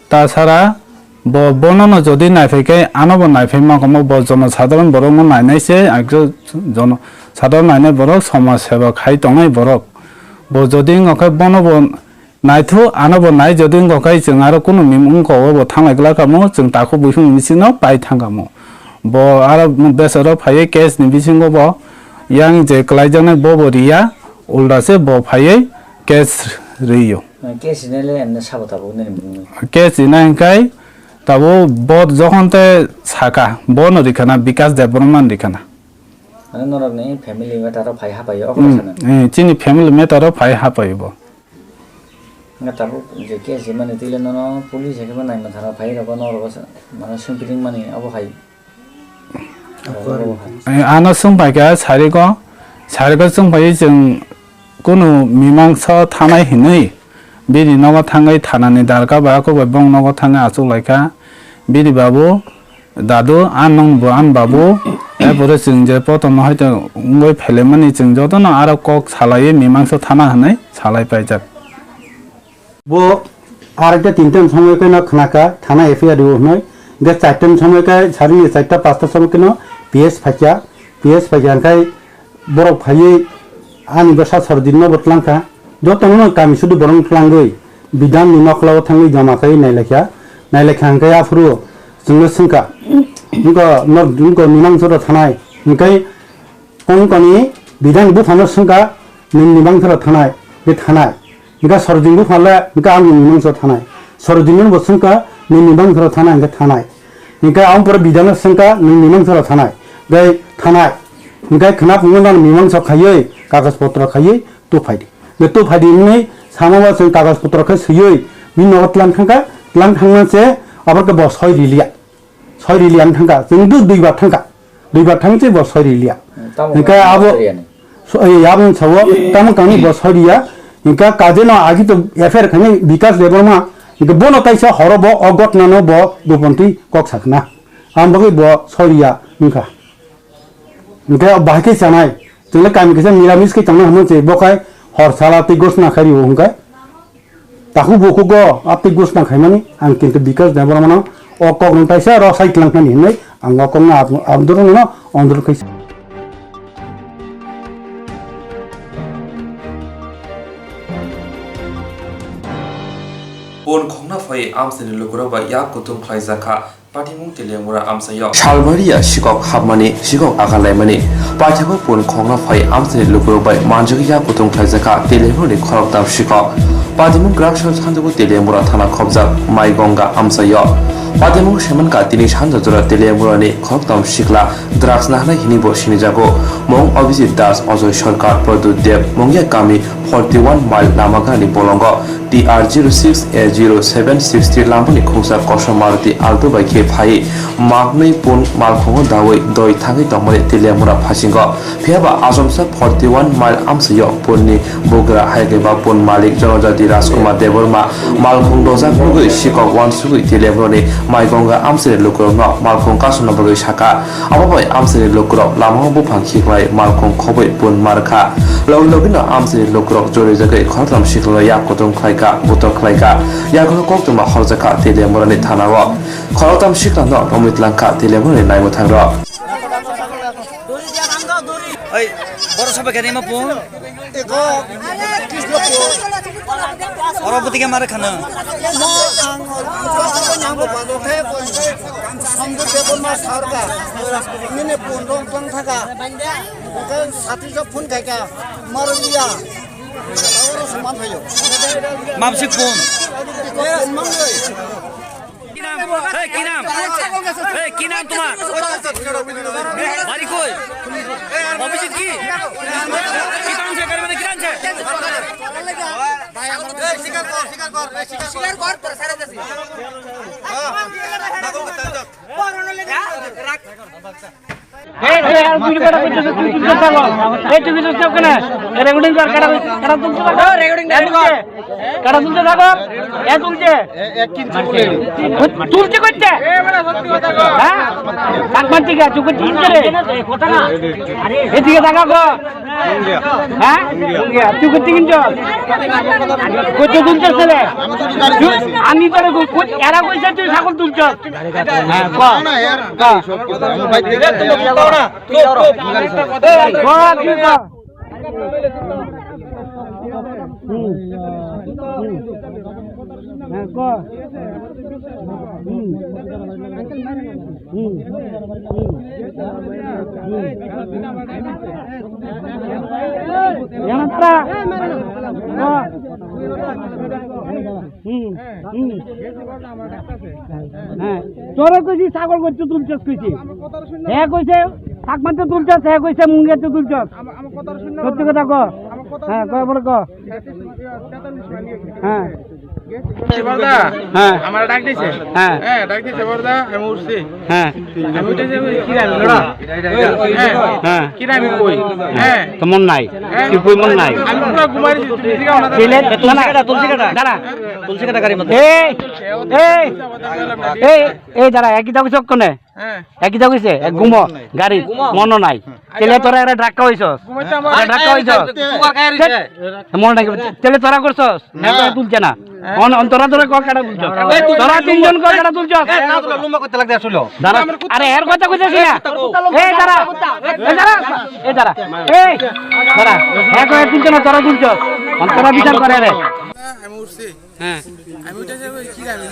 tasara Bo, bono no jodi naiphaikhe, ano bo naiphai mangkha mo, bo jono sadharon borok no nainai se, ang khe jono sadharon nainai borok, somaj seba khai tongnai borok. Bo jodi wngkha khe, bono bo naithu, ano bo nai, jodi wngkha khe, chwng aro kunu mim wngkha, o bo thanglai glak kamo, chwng takhuk buikhuk ni bisingo pai thang kamo. Bo aro bwsaro phaiwi case ni bisingo bo yang je kwlaijaknai bo bo riya, ulda se bo phaiwi case riyo. Case rinai le emne sabo tabuk nini bumung. Case rinai hingkai tabuk bo jokhon te saka, bono rikhana Bikas Debbarma rikhana. Mane norok ni family matter o phai hapai o Hmm, sana. Eh, chini family matter o phai hapai bo. Nga tabuk je case rimani twi le nono police haikhe bo naima thara phai rok norok mane sungpiring mani abo hai. Eh, ano swngpaikha sariko, sariko swngpaiwi chwng kunu mimangso thanai hinwi bini nogo thangwi thanani darka ba kok bai bong nogo thangwi achuklaikha. Bini babu, dadu, an nwng bo an babu, eh, pore chwng je potono haito wngwi phelemani chwng jotono aro kok salaiwi mimangso thana hinwi salai paijak. Bo arekta tinta ni somoi khe no khna kha, thana F I R rio hwnwi. Hingkhe charta ni somoi khe, sarini charta pasta somoi khe no P S phaikha, P S phaikha hingkhe borok phaiwi ani bwsa Sorjit no bo twlang kha. Jotono no kami sudu borok no twlangwi bidhan ni nokla o thangwi joma khai nailaikha, nailaikha hingkhe aphuru chwngno swngkha, wngkha nor wngkha Nimangsora thanai, hingkhe Kong kani bidang buphano swngkha, "Nini mangtharo thanai, be thanai." Hingkha Sorjin bupha le hingkha ang nini mangtharo thanai. Sorjin bo swngkha, "Nini mangtharo thanai, hingkha thanai." Hingkha ang pore bidang swngkha, "Nini mangtharo thanai, be thanai." Hingkha khna phungo nang mimangsa khaiwi, kagoj potro khaiwi, tu phaidi. Be tu phaidi hwnwi sama ba chwng kagoj potro khe swiwi, bini nogo tlang thangkha, tlang thangma se, abor khe bo soi riliya. Soi rili ang thangkha, chwng dui, dui bar thangkha, dui bar thang se bo soi riliya. Hmm, tamo Hingkha kamo abo, soi riyani? So, eh, abo sawo, tamo kani bo soi riya. Hingkha kaje no agi to F I R khani Bikas Debbarma, hingkha bono kaisa horo bo o gotna no bo duponti kok sakna. Ang bagwi bo soi riya hingkha. Hingkha bahai khe chanai, chwng le kami kisa miramis khe tongna hamo se, bo khai hor sala tei gosna khai rio hingkha. Takhuk bukhuk o aptwi gusna khaimani ang kintu Bikas Debbarmano o kokno taisa rw sai twlang thani hinwi ang o kokno ab-, abdurno ondur khai. Pun khongna phai amsini lukurok bai yak kutung khlaijakha. Patimung Teliamura amchaio. Salbari ya sikok hapmani, sikok aganlaimani. Paithakgo pun khongna phai amchaini lukurok bai manjak ya kutung khlaijakha Teliamurani khoroktham sikok. Patimung kwrak sal sandugo Teliamura thana khopjak Maigonga amchaio. Patimung semanka tini sanja jora Teliamurani khoroktham sikla drugs nahanai hinwi bo sinijago. Mung Abhijit Das, Ajoy Sarkar, Pradyut Deb, Mungya kami forty one mile lama gani bolongo. T R zero six A zero seven six three lamani khungsa kosom Maruti Alto bai khe phai maknwi pun malkhungo dawi doi thangwi tongmani Teliamura phasingo. Phiyaba achomsa forty one mile amchaio punni bugra hai khe ba pun malik Jonojati Rajkumar Debbarma malkhung dojak nugwi sikok uansugwi Teliamurani Maigonga amchaini lukurokno malkhung kasumna bagwi sakha. Abo bai amchaini lukurok lamao buphang khiklai malkhung khobwi pun mar kha. Logi logino amchaini lukurok jorijagwi khoroktham sikla yak kutung khlai kha, butor khlai kha. Yagulo koktwma horjak kha Teliamurani thanao. Khoroktham siklano romwi tlang kha Teliamurani naimwthangrok. Oi, boro sabai kani ma pun? Eko, Krishnapur. Oro bwtwi khe mare khana. Mo ang, ang, ang, ang, ang, ang, Samdu Debbarma sarka. Nini pun rong pang thaka. Bukan sati jo phone khaika. Marulia. Oro saman phayo. Mapsi pun. Eko pun mangai. কি নাম? এই, কি নাম? এই, কি নাম তোমার? বাড়ি কই? অভিজিৎ কি? কি টানছে? গাড়ি মানে কি টানছে? এই, এই, আর গুলি করা করতেছে, তুই তুলতে থাকো। এই, তুই কিছু চোখ কেন? এ, রেকর্ডিং কর, কাটা, কাটা তুলতে থাকো। রেকর্ডিং, রেকর্ডিং কর। কাটা তুলতে থাকো। এ, তুলছে। তুলছে করছে। হ্যাঁ? কাকমান ঠিক আছে, তুই করছিস রে? এদিকে তাকা গো। হ্যাঁ? তুই করতে কিন্তু? করতে তুলছে ছেলে। আমি তোরে কই-, কই-, এরা কইছে তুই ছাগল তুলছস। হ্যাঁ, ক। না, না, এর ক। সব কিছু। আমি বাইরে থেকে ক, তুই ক। হুম। হুম। হ্যাঁ, ক। হুম। হুম। হুম। হুম। জানো তারা? ক। হুম, হুম। হ্যাঁ, তোরা কইছি ছাগল করতে তুলছস কইছি। হ্যাঁ কইছে, চাকমাতে তুলছস, হ্যাঁ কইছে মুঙ্গেতে তুলছস। সত্যি কথা ক। হ্যাঁ, ক, বলে ক। হ্যাঁ। বর্দা, হ্যাঁ। আমার ডাক দিছে। হ্যাঁ। হ্যাঁ, ডাক দিছে বর্দা, আমি উঠছি। হ্যাঁ। আমি উঠে যাবো, কি জানি, লড়া। হ্যাঁ। হ্যাঁ। কি জানি কই? হ্যাঁ। তো মন নাই। হ্যাঁ। কি কই মন নাই? আমি পুরো ঘুমাই দিছি, তুমি ঠিক আছে? দিলে, না, না। তুলসী কাটা, তুলসী কাটা। দাঁড়া। তুলসী কাটা গাড়ির মধ্যে। এই, এই, এই, এই, দাঁড়া, একই দাবি চক্কনে। হ্যাঁ। একই দাবি সে, এক ঘুমো, গাড়ি, ঘুমো। মনো নাই। হ্যাঁ। তেলে তোরা এরা ডাক্কা হইছস। ঘুমাইতে আমার এরা ডাক্কা হইছস। তুকা খাই রইছে। মনো নাই। তেলে তোরা করছস। না। না, তোরা তুলছে না। হ্যাঁ। অন-, অন্তরা তোরা ক কাটা তুলছস। এই তুই তোরা তিনজন ক কাটা তুলছস। এই না, তোরা লম্বা করতে লাগতে আসলো। দাঁড়া। আরে, এর কথা কইতেছি না। এই দাঁড়া। এই দাঁড়া। এই দাঁড়া। এই দাঁড়া। এক হয়ে তুলছে না, তোরা তুলছস। অন্তরা বিচার করে রে। আমি উঠছি। হ্যাঁ। আমি উঠে যাবো, কি জানি?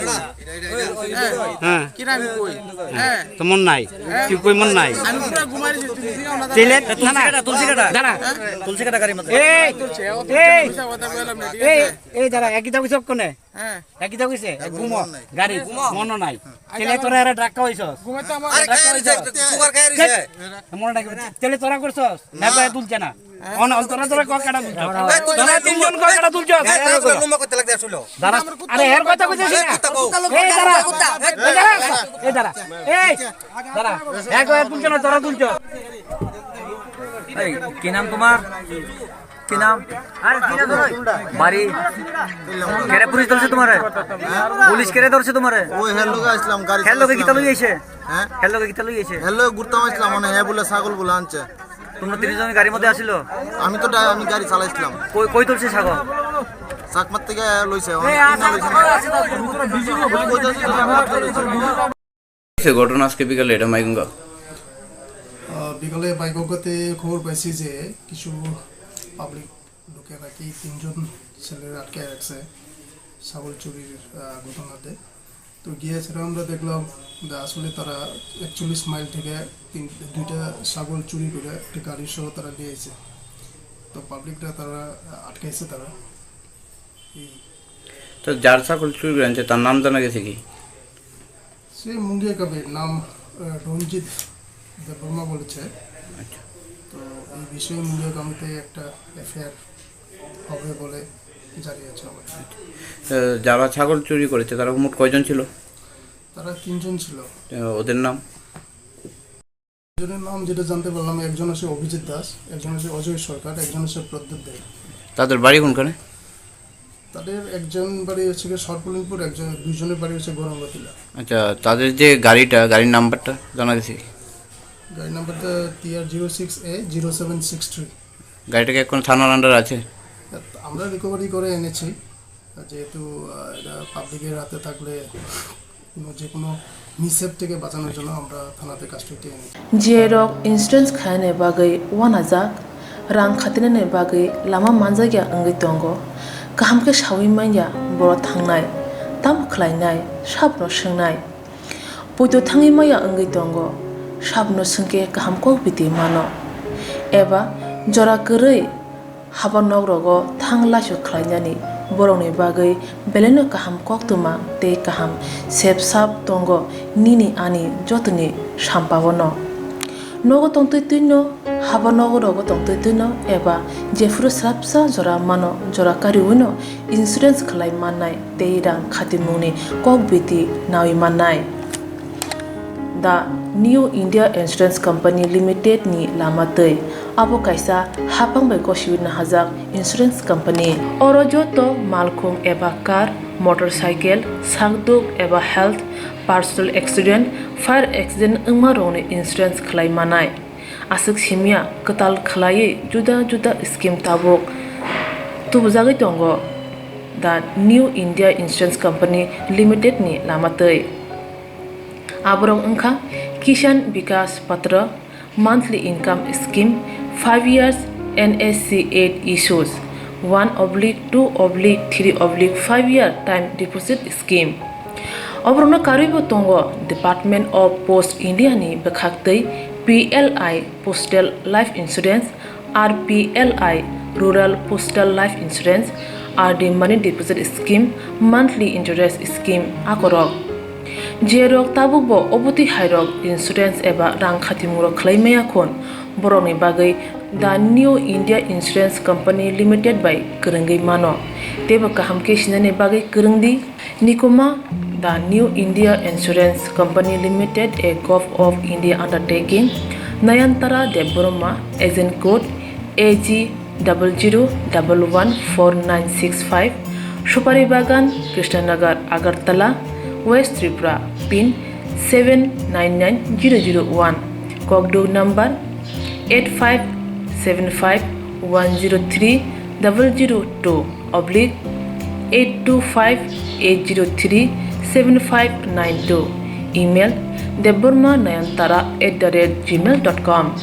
হ্যাঁ। হ্যাঁ। কি জানি কই? হ্যাঁ। তো মন নাই। হ্যাঁ। তুই কই মন নাই? আমি পুরো ঘুমাই দিছি, তুমি ঠিক আছে? তেলে, না, না। তুলসী কাটা, তুলসী কাটা। দাঁড়া। হ্যাঁ? তুলসী কাটা গাড়ির মধ্যে। এই, এই, মিছা কথা বললাম না, ঠিক এই, আছে? এই দাঁড়া, একই দাবি চক্কনে। হ্যাঁ। একই দাবি সে, ঘুমো, গাড়ি, ঘুমো। মনো নাই। তেলে তোরা এরা ডাক্কা হইছস। ঘুমাইতে আমার আরে, ডাক্কা খাই হইছস। রইছে, তুকার খাই রইছে। মনো নাই। তেলে তোরা করছস। না, না। ভাই তুলছে না। অন-, অন্তরা তোরা ক কাটা তুলছস। এই, তুই তোরা তিনজন ক কাটা তুলছস। এই, তোরা লম্বা করতে লাগতে আসলো। দাঁড়া, আরে, এর কথা কইতেছি না। এই, দাঁড়া। এই, দাঁড়া। এই, দাঁড়া। এক, এক তুলছে না, তোরা তুলছস। এই, কি নাম তোমার? কি নাম? আরে, কি নাম তোমার? বাড়ি? কেরে পুলিশ ধরছে তোমারে? পুলিশ কেরে ধরছে তোমারে? ওই হের লগে আসলাম, গাড়ি হের লগে কিতা লই আইছে? হ্যাঁ? হের লগে কিতা লই আইছে? হের লগে ঘুরতাম আসলাম, মানে, হে বলে ছাগল বলে আনছে। তোমরা তিনজন গাড়ির মধ্যে আসিল? আমি তো ডা-, আমি গাড়ি চালাইছিলাম। কই, কই তুলছে ছাগল? চাকমার থেকে লইছে, অনেক কিনা লইছে না। কই তুলছে? চাকমার থেকে লইছে। সে ঘটনা আজকে বিকালে এটা মাইগঙ্গা। আহ, বিকালে মাইগঙ্গাতে খবর পাইছি যে কিছু পাবলিক ঢুকে নাকি তিনজন ছেলের আটকে রাখছে ছাগল চুরির, আহ, ঘটনাতে। তো গিয়েছিলাম, আমরা দেখলাম যে আসলে তারা একচল্লিশ মাইল থেকে তিন, দুইটা ছাগল চুরি করে একটা গাড়ি সহ তারা নিয়ে এসে, তো পাবলিকরা তারা আটকাইছে তারা। এই তো যার ছাগল চুরি করে আনছে, তার নাম জানা গেছে কি? সে মুঙ্গিয়া কাবির নাম, আহ, রঞ্জিত দেববর্মা বলেছে। আচ্ছা। তো এই বিষয়ে মুঙ্গিয়া কাবিতে একটা এফআইআর হবে বলে জানিয়েছে আমাদের। আহ, যারা ছাগল চুরি করেছে, তারা মোট কয়জন ছিল? তারা তিনজন ছিল। আহ, ওদের নাম? তিনজনের নাম যেটা জানতে পারলাম, একজন হচ্ছে অভিজিৎ দাস, একজন হচ্ছে অজয় সরকার, একজন হচ্ছে প্রদ্যুৎ দে। তাদের বাড়ি কোনখানে? তাদের একজন বাড়ি হচ্ছে গিয়ে সর্বলিংপুর, একজন, দুইজনের বাড়ি হচ্ছে গরমবাতিলা। আচ্ছা, তাদের যে গাড়িটা, গাড়ির নাম্বারটা জানা গেছে কি? গাড়ির নাম্বারটা টিআর জিরো সিক্স এ জিরো সেভেন সিক্স থ্রি। গাড়িটা কি এখন থানার আন্ডারে আছে? আমরা রিকভারি করে এনেছি, যেহেতু, আহ, এটা পাবলিকের হাতে থাকলে যে কোনো মিসহেপ থেকে বাঁচানোর জন্য আমরা থানাতে কাস্টডিতে এনেছি। G I rok insurance khainani bagwi uanajak, rang khatinani bagwi lama manjakya wngwi tongo. Kaham khe saui manya boro thangnai, tamo khlainai, sabono swngnai. Poito thangwi maya wngwi tongo, sabono swngkhe kaham kok biti mano. Eba jora kwrwi haba nok rogo thang laisu khlainani borokni bagwi belaino kaham koktwma tei kaham sep sap tongo nini ani jotoni sampao no. Nogo tongtwi twino, haba nogo rogo tongtwi twino eba jephuru srapsa jora mano jora kariwino insurance khlai mannai tei rang khatimungni kok biti nawi mannai. The New India Insurance Company Limited ni lama twi. Abo kaisa hapang bai gosiwi nahajak insurance company. Oro joto malkhung eba car, motorcycle, sakduk eba health, personal accident, fire accident wngma rokni insurance khlai manai. Aswk simya kwtal khlaiwi juda juda scheme tabuk tubujagwi tongo The New India Insurance Company Limited ni lama twi. Aborok wngkha Kisan Vikas Patra, monthly income scheme, five years N S C eight issues, one oblique two oblique three oblique five year time deposit scheme. Oborokno karwibo tongo Department of Post India ni bwkhaktwi P L I Postal Life Insurance, R P L I Rural Postal Life Insurance, R D Money Deposit Scheme, Monthly Interest Scheme akorok. Jerok tabukbo obotwi hairok insurance eba rang khatimungrok khlai maya khun, borokni bagwi The New India Insurance Company Limited bai kwrwngwi mano. Teibo kaham khe sinani bagwi kwrwngdi. Nikuma, The New India Insurance Company Limited, a Govt of India undertaking, Nayantara Debbarma, agent code A G double zero double one four nine six five, Supari Bagan, Krishnanagar, Agartala, West Tripura, pin seven nine nine zero zero one, kokduk number eight five seven five one zero three double zero two oblique eight two five eight zero three seven five nine two, email debbarma nayantara at the rate gmail dot com.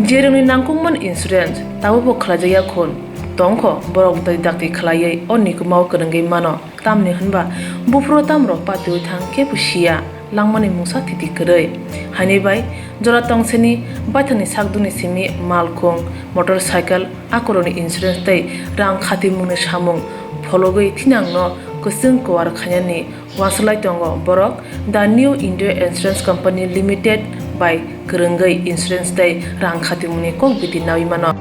Jerokni nangkukmani insurance tabukbo khlaijakya khun tongkho, borok dai dakti khlaiwi o nikumao kwrwngwi mano. Tamni hwnba buphuru tamrok patiwi thang kebo siya, langmani mungsa thiti kwrwi. Haini bai jora tongseni baithangni sakduni simi malkhung, motorcycle, akorokni insurance tei rang khatimungni samung phologwi thinangno kwchwng kuar khainani uansuk lai tongo borok. The New India Insurance Company Limited bai kwrwngwi insurance tei rang khatimungni kok biti nawi mano.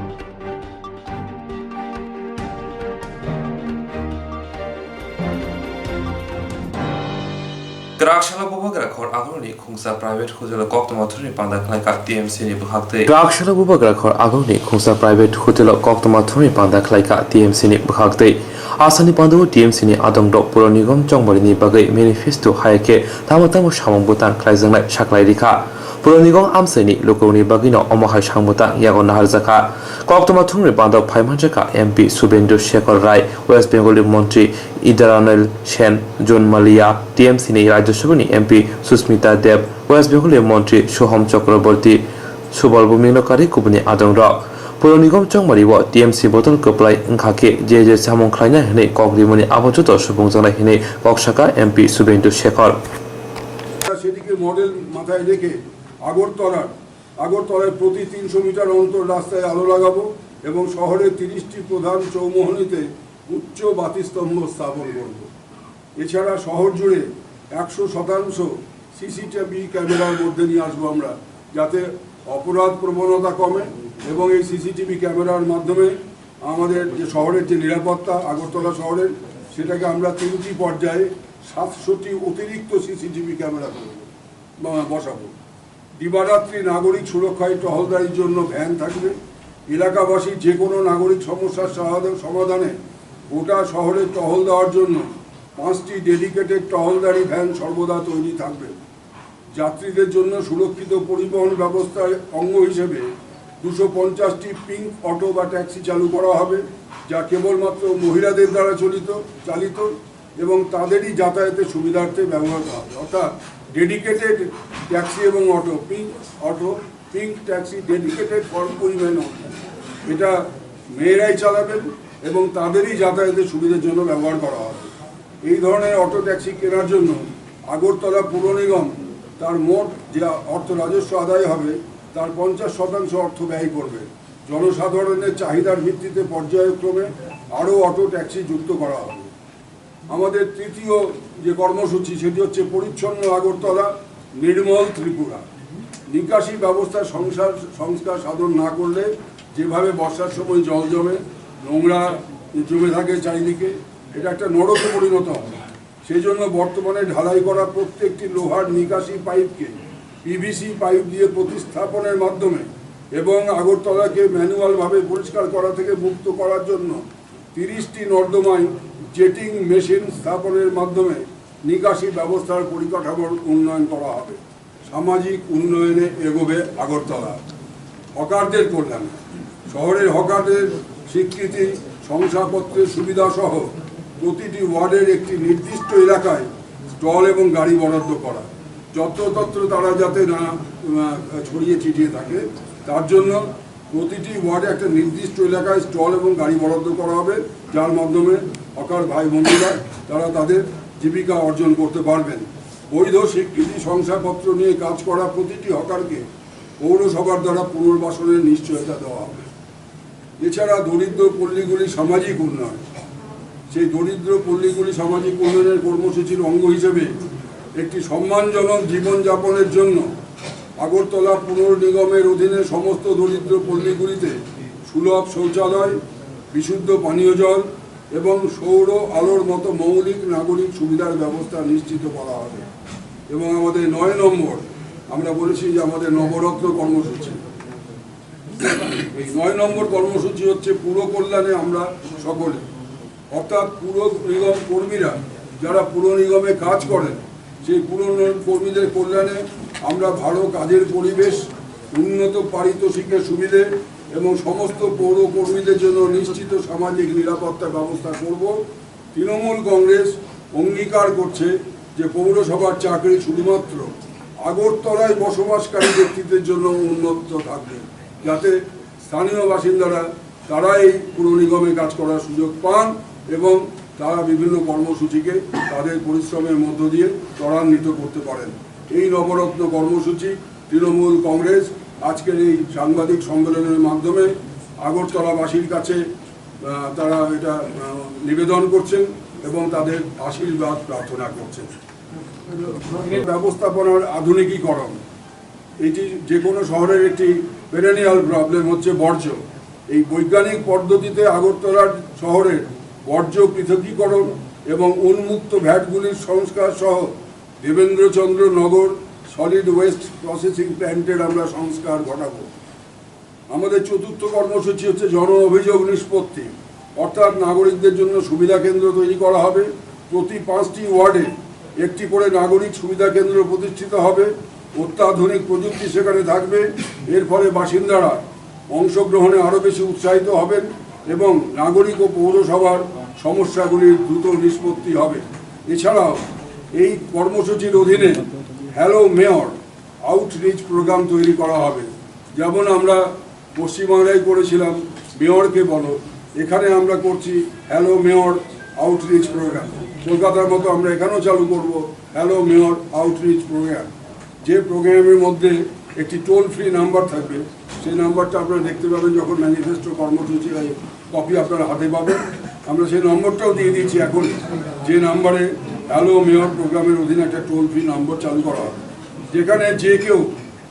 Kwraksalo bubagra khor agononi khungsa private hotel o koktwma thumni panda khlaikha T M C ni bwkhaktwi. Kwraksalo bubagra khor agononi khungsa private hotel o koktwma thumni panda khlaikha T M C ni bwkhaktwi. Asani panda o T M C ni adongrok Puro Nigom chongmari ni bagwi manifesto hai khe tamo tamo samung bwtang khlaijaknai saklai rikha. Puro Nigom amchaini lukurokni bagwino omo hai samung bwtang yago naharjakha. Koktwma thumni panda o phai manjakha M P Subhendu Shekhar Rai, West Bengal ni montri Indranail Sen, Jun Malia, T M C ni Rajya Sabha ni M P Sushmita Dev, West Bengal ni montri Soham Chakraborty, Subal Bhumik no karwi kubuni adongrok. Puro Nigom chongmari o T M C botol kwplai wngkha khe je je samung khlainai hwnwi kok rimani abo joto subungjaknai hwnwi kok sakha M P Subhendu Shekhar. সেটিকে মডেল মাথায় রেখে আগরতলার, আগরতলায় প্রতি তিনশো মিটার অন্তর রাস্তায় আলো লাগাবো এবং শহরের তিরিশটি প্রধান চৌমুহনীতে উচ্চ বাতিস্তম্ভ স্থাপন করব। এছাড়া শহর জুড়ে একশো শতাংশ সিসিটিভি ক্যামেরার মধ্যে নিয়ে আসবো আমরা, যাতে অপরাধ প্রবণতা কমে এবং এই সিসিটিভি ক্যামেরার মাধ্যমে আমাদের যে শহরের যে নিরাপত্তা, আগরতলা শহরের, সেটাকে আমরা তিনটি পর্যায়ে সাতশোটি অতিরিক্ত সিসিটিভি ক্যামেরা করব, বা বসাবো। দিবারাত্রি নাগরিক সুরক্ষায় টহলদারির জন্য ভ্যান থাকবে। এলাকাবাসীর যে কোনো নাগরিক সমস্যার সমাধা-, সমাধানে গোটা শহরে টহল দেওয়ার জন্য পাঁচটি ডেডিকেটেড টহলদারি ভ্যান সর্বদা তৈরি থাকবে। যাত্রীদের জন্য সুরক্ষিত পরিবহন ব্যবস্থার অঙ্গ হিসেবে দুশো পঞ্চাশটি পিঙ্ক অটো বা ট্যাক্সি চালু করা হবে, যা কেবলমাত্র মহিলাদের দ্বারা চলিত, চালিত। এবং তাদেরই যাতায়াতের সুবিধার্থে ব্যবহার করা হবে। অর্থাৎ ডেডিকেটেড ট্যাক্সি এবং auto, pink auto, pink taxi dedicated for women only, এটা মেয়েরাই চালাবেন এবং তাদেরই যাতায়াতের সুবিধার জন্য ব্যবহার করা হবে। এই ধরনের অটো ট্যাক্সি কেনার জন্য আগরতলা পুর নিগম তার মোট যে অর্থ রাজস্ব আদায় হবে, তার পঞ্চাশ শতাংশ অর্থ ব্যয় করবে। জনসাধারণের চাহিদার ভিত্তিতে পর্যায়ক্রমে আরও অটো ট্যাক্সি যুক্ত করা হবে। আমাদের তৃতীয় যে কর্মসূচি, সেটি হচ্ছে পরিচ্ছন্ন আগরতলা, নির্মল ত্রিপুরা। নিকাশি ব্যবস্থার সংসার সংস্কার সাধন না করলে যেভাবে বর্ষার সময় জল জমে, নোংরা জমে থাকে চারিদিকে, এটা একটা নরকে পরিণত হবে। সেই জন্য বর্তমানে ঢালাই করা প্রত্যেকটি লোহার নিকাশি পাইপকে পিভিসি পাইপ দিয়ে প্রতিস্থাপনের মাধ্যমে এবং আগরতলাকে ম্যানুয়ালভাবে পরিষ্কার করা থেকে মুক্ত করার জন্য তিরিশটি নর্দমায় জেটিং মেশিন স্থাপনের মাধ্যমে নিকাশি ব্যবস্থার পরিকাঠামোর উন্নয়ন করা হবে। সামাজিক উন্নয়নে এগোবে আগরতলা। হকারদের কল্যাণে শহরের হকারদের স্বীকৃতি, শংসাপত্রের সুবিধা সহ প্রতিটি ওয়ার্ডের একটি নির্দিষ্ট এলাকায় স্টল এবং গাড়ি বরাদ্দ করা, যত্রতত্র তারা যাতে না, আহ, ছড়িয়ে ছিটিয়ে থাকে, তার জন্য প্রতিটি ওয়ার্ডে একটা নির্দিষ্ট এলাকায় স্টল এবং গাড়ি বরাদ্দ করা হবে, যার মাধ্যমে হকার ভাই বোনেরা তারা তাদের জীবিকা অর্জন করতে পারবেন। বৈধ স্বীকৃতি শংসাপত্র নিয়ে কাজ করা প্রতিটি হকারকে পৌরসভার দ্বারা পুনর্বাসনের নিশ্চয়তা দেওয়া হবে। এছাড়া দরিদ্র পল্লীগুলি সামাজিক উন্নয়ন, সেই দরিদ্র পল্লীগুলি সামাজিক উন্নয়নের কর্মসূচির অঙ্গ হিসেবে একটি সম্মানজনক জীবনযাপনের জন্য আগরতলা পুর নিগমের অধীনে সমস্ত দরিদ্র পল্লীগুলিতে সুলভ শৌচালয়, বিশুদ্ধ পানীয় জল এবং সৌর আলোর মতো মৌলিক নাগরিক সুবিধার ব্যবস্থা নিশ্চিত করা হবে। এবং আমাদের নয় নম্বর, আমরা বলেছি যে আমাদের নবরত্ন কর্মসূচি, এই নয় নম্বর কর্মসূচি হচ্ছে পুর কল্যাণে আমরা সকলে, অর্থাৎ পুর নিগম কর্মীরা যারা পুর নিগমে কাজ করেন, সেই পুর নিগম কর্মীদের কল্যাণে আমরা ভালো কাজের পরিবেশ, উন্নত পারিতোষিকের সুবিধে এবং সমস্ত পৌর কর্মীদের জন্য নিশ্চিত সামাজিক নিরাপত্তা ব্যবস্থা করব। তৃণমূল কংগ্রেস অঙ্গীকার করছে যে পৌরসভার চাকরি শুধুমাত্র আগরতলায় বসবাসকারী ব্যক্তিদের জন্য উন্মুক্ত থাকবে, যাতে স্থানীয় বাসিন্দারা তারা এই পুর নিগমে কাজ করার সুযোগ পান এবং তারা বিভিন্ন কর্মসূচিকে তাদের পরিশ্রমের মধ্য দিয়ে ত্বরান্বিত করতে পারেন। এই নবরত্ন কর্মসূচি তৃণমূল কংগ্রেস আজকের এই সাংবাদিক সম্মেলনের মাধ্যমে আগরতলাবাসীর কাছে, আহ, তারা এটা, আহ, নিবেদন করছেন এবং তাদের আশীর্বাদ প্রার্থনা করছেন। ব্যবস্থাপনার আধুনিকীকরণ, এটি যে কোনো শহরের একটি পেরেনিয়াল প্রবলেম হচ্ছে বর্জ্য। এই বৈজ্ঞানিক পদ্ধতিতে আগরতলার শহরের বর্জ্য পৃথকীকরণ এবং উন্মুক্ত ভ্যাটগুলির সংস্কার সহ দেবেন্দ্রচন্দ্র নগর সলিড ওয়েস্ট প্রসেসিং প্ল্যান্টের আমরা সংস্কার ঘটাবো। আমাদের চতুর্থ কর্মসূচি হচ্ছে জন অভিযোগ নিষ্পত্তি, অর্থাৎ নাগরিকদের জন্য সুবিধা কেন্দ্র তৈরি করা হবে। প্রতি পাঁচটি ওয়ার্ডে একটি করে নাগরিক সুবিধা কেন্দ্র প্রতিষ্ঠিত হবে। অত্যাধুনিক প্রযুক্তি সেখানে থাকবে। এর ফলে বাসিন্দারা অংশগ্রহণে আরও বেশি উৎসাহিত হবেন এবং নাগরিক ও পৌরসভার সমস্যাগুলির দ্রুত নিষ্পত্তি হবে। এছাড়াও এই কর্মসূচির অধীনে হ্যালো মেয়র আউটরিচ প্রোগ্রাম তৈরি করা হবে। যেমন আমরা পশ্চিমবাংলায় করেছিলাম মেয়রকে বলো, এখানে আমরা করছি হ্যালো মেয়র আউটরিচ প্রোগ্রাম। কলকাতার মতো আমরা এখানেও চালু করব হ্যালো মেয়র আউটরিচ প্রোগ্রাম, যে প্রোগ্রামের মধ্যে একটি টোল ফ্রি নাম্বার থাকবে। সেই নাম্বারটা আপনারা দেখতে পাবেন যখন ম্যানিফেস্টো কর্মসূচি, এই কপি আপনারা হাতে পাবেন। আমরা সেই নম্বরটাও দিয়ে দিচ্ছি এখন, যে নাম্বারে হ্যালো মেয়র প্রোগ্রামের অধীনে একটা টোল ফ্রি নম্বর চালু করা হবে, যেখানে যে কেউ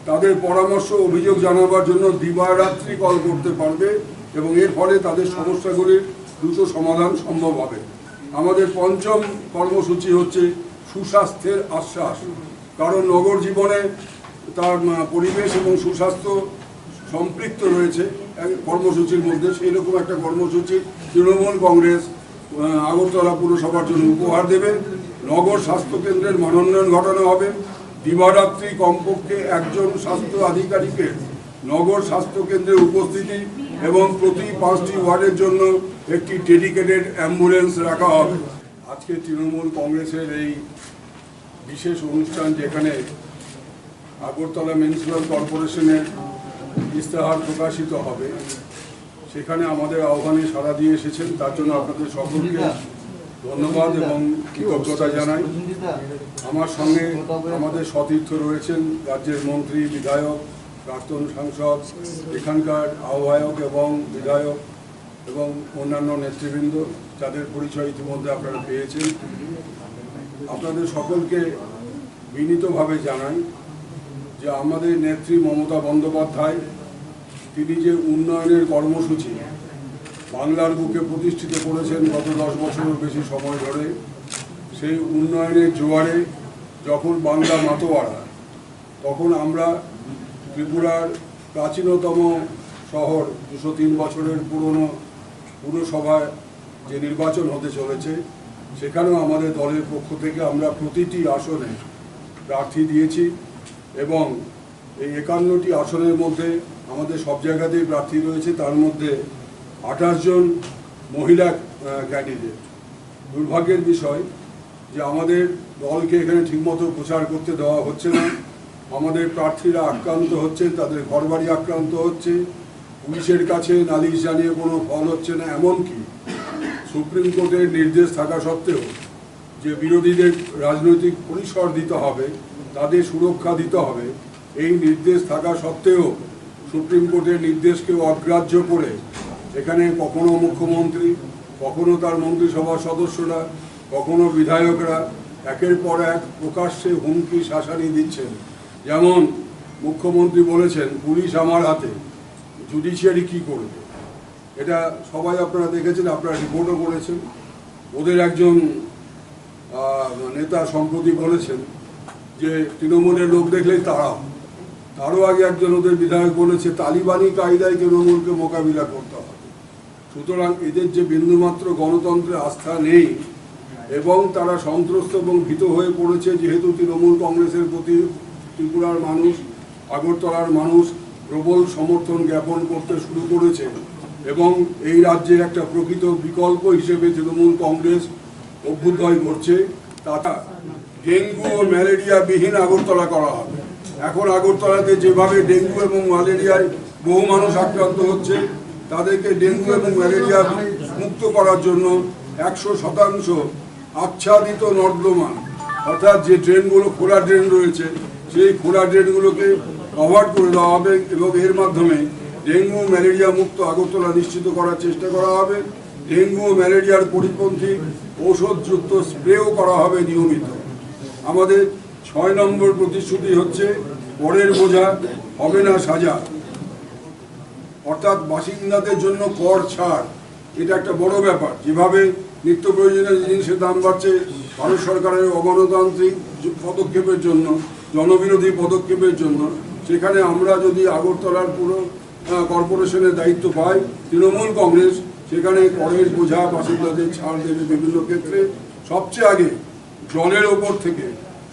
তাদের পরামর্শ, অভিযোগ জানাবার জন্য দিবারাত্রি কল করতে পারবে এবং এর ফলে তাদের সমস্যাগুলির দ্রুত সমাধান সম্ভব হবে। আমাদের পঞ্চম কর্মসূচি হচ্ছে সুস্বাস্থ্যের আশ্বাস, কারণ নগর জীবনে তার, আহ, পরিবেশ এবং সুস্বাস্থ্য সম্পৃক্ত রয়েছে এক কর্মসূচির মধ্যে। সেই রকম একটা কর্মসূচি তৃণমূল কংগ্রেস, আহ, আগরতলা পুরসভার জন্য উপহার দেবে। নগর স্বাস্থ্য কেন্দ্রের মানোন্নয়ন ঘটানো হবে। দিবারাত্রি কমপক্ষে একজন স্বাস্থ্য আধিকারিকের নগর স্বাস্থ্য কেন্দ্রে উপস্থিতি এবং প্রতি পাঁচটি ওয়ার্ডের জন্য একটি ডেডিকেটেড অ্যাম্বুলেন্স রাখা হবে। আজকে তৃণমূল কংগ্রেসের এই বিশেষ অনুষ্ঠান, যেখানে আগরতলা মিউনিসিপ্যাল কর্পোরেশনের ইস্তেহার প্রকাশিত হবে, সেখানে আমাদের আহ্বানে সাড়া দিয়ে এসেছেন, তার জন্য আপনাদের সকলকে ধন্যবাদ এবং কৃতজ্ঞতা জানাই। আমার সঙ্গে আমাদের সতীর্থ রয়েছেন, রাজ্যের মন্ত্রী, বিধায়ক, প্রাক্তন সাংসদ, এখানকার আহ্বায়ক এবং বিধায়ক এবং অন্যান্য নেতৃবৃন্দ, যাদের পরিচয় ইতিমধ্যে আপনারা পেয়েছেন। আপনাদের সকলকে বিনীতভাবে জানাই যে আমাদের নেত্রী মমতা বন্দ্যোপাধ্যায়, তিনি যে উন্নয়নের কর্মসূচি বাংলার বুকে প্রতিষ্ঠিত করেছেন গত দশ বছরেরও বেশি সময় ধরে, সেই উন্নয়নের জোয়ারে যখন বাংলা মাতোয়ারা, তখন আমরা ত্রিপুরার প্রাচীনতম শহর, দুশো তিন বছরের পুরনো পুরসভায় যে নির্বাচন হতে চলেছে, সেখানেও আমাদের দলের পক্ষ থেকে আমরা প্রতিটি আসনে প্রার্থী দিয়েছি এবং এই একান্নটি আসনের মধ্যে আমাদের সব জায়গাতেই প্রার্থী রয়েছে, তার মধ্যে আঠাশ জন মহিলা, আহ, ক্যান্ডিডেট। দুর্ভাগ্যের বিষয় যে আমাদের দলকে এখানে ঠিকমতো প্রচার করতে দেওয়া হচ্ছে না। আমাদের প্রার্থীরা আক্রান্ত হচ্ছেন, তাদের ঘরবাড়ি আক্রান্ত হচ্ছে, পুলিশের কাছে নালিশ জানিয়ে কোনো ফল হচ্ছে না। এমনকি সুপ্রিম কোর্টের নির্দেশ থাকা সত্ত্বেও যে বিরোধীদের রাজনৈতিক পরিসর দিতে হবে, তাদের সুরক্ষা দিতে হবে, এই নির্দেশ থাকা সত্ত্বেও সুপ্রিম কোর্টের নির্দেশকে অগ্রাহ্য করে এখানে কখনো মুখ্যমন্ত্রী, কখনো তার মন্ত্রিসভার সদস্যরা, কখনো বিধায়করা একের পর এক প্রকাশ্যে হুমকি শাসানি দিচ্ছেন। যেমন মুখ্যমন্ত্রী বলেছেন, "পুলিশ আমার হাতে, জুডিশিয়ারি কি করবে?" এটা সবাই আপনারা দেখেছেন, আপনারা রিপোর্টও করেছেন। ওদের একজন, আহ, নেতা সম্প্রতি বলেছেন যে তৃণমূলের লোক দেখলেই তাড়াও। তারও আগে একজন ওদের বিধায়ক বলেছে, "তালিবানি কায়দায় তৃণমূলকে মোকাবিলা করতে হবে।" সুতরাং এদের যে বিন্দুমাত্র গণতন্ত্রে আস্থা নেই এবং তারা সন্ত্রস্ত এবং ভীত হয়ে পড়েছে, যেহেতু তৃণমূল কংগ্রেসের প্রতি ত্রিপুরার মানুষ, আগরতলার মানুষ প্রবল সমর্থন জ্ঞাপন করতে শুরু করেছে এবং এই রাজ্যে একটা প্রকৃত বিকল্প হিসেবে তৃণমূল কংগ্রেস অভ্যুদয় ঘটছে, তাতে ডেঙ্গু ও ম্যালেরিয়া বিহীন আগরতলা করা হবে। এখন আগরতলাতে যেভাবে ডেঙ্গু এবং ম্যালেরিয়ায় বহু মানুষ আক্রান্ত হচ্ছে, তাদেরকে ডেঙ্গু এবং ম্যালেরিয়া মুক্ত করার জন্য একশো শতাংশ আচ্ছাদিত নর্দমা, অর্থাৎ যে ড্রেনগুলো, খোলা ড্রেন রয়েছে, সেই খোলা ড্রেনগুলোকে কভার করে দেওয়া হবে এবং এর মাধ্যমে ডেঙ্গু ম্যালেরিয়া মুক্ত আগরতলা নিশ্চিত করার চেষ্টা করা হবে। ডেঙ্গু ও ম্যালেরিয়ার পরিপন্থী ঔষধযুক্ত স্প্রেও করা হবে নিয়মিত। আমাদের ছয় নম্বর প্রতিশ্রুতি হচ্ছে করের বোঝা হবে না সাজা, অর্থাৎ বাসিন্দাদের জন্য কর ছাড়, এটা একটা বড় ব্যাপার। যেভাবে নিত্য প্রয়োজনীয় জিনিসের দাম বাড়ছে, ভারত সরকারের অগণতান্ত্রিক পদক্ষেপের জন্য, জনবিরোধী পদক্ষেপের জন্য, সেখানে আমরা যদি আগরতলার পুরো, আহ, কর্পোরেশনের দায়িত্ব পাই তৃণমূল কংগ্রেস, সেখানে করের বোঝা বাসিন্দাদের ছাড় দেবে বিভিন্ন ক্ষেত্রে। সবচেয়ে আগে জলের ওপর থেকে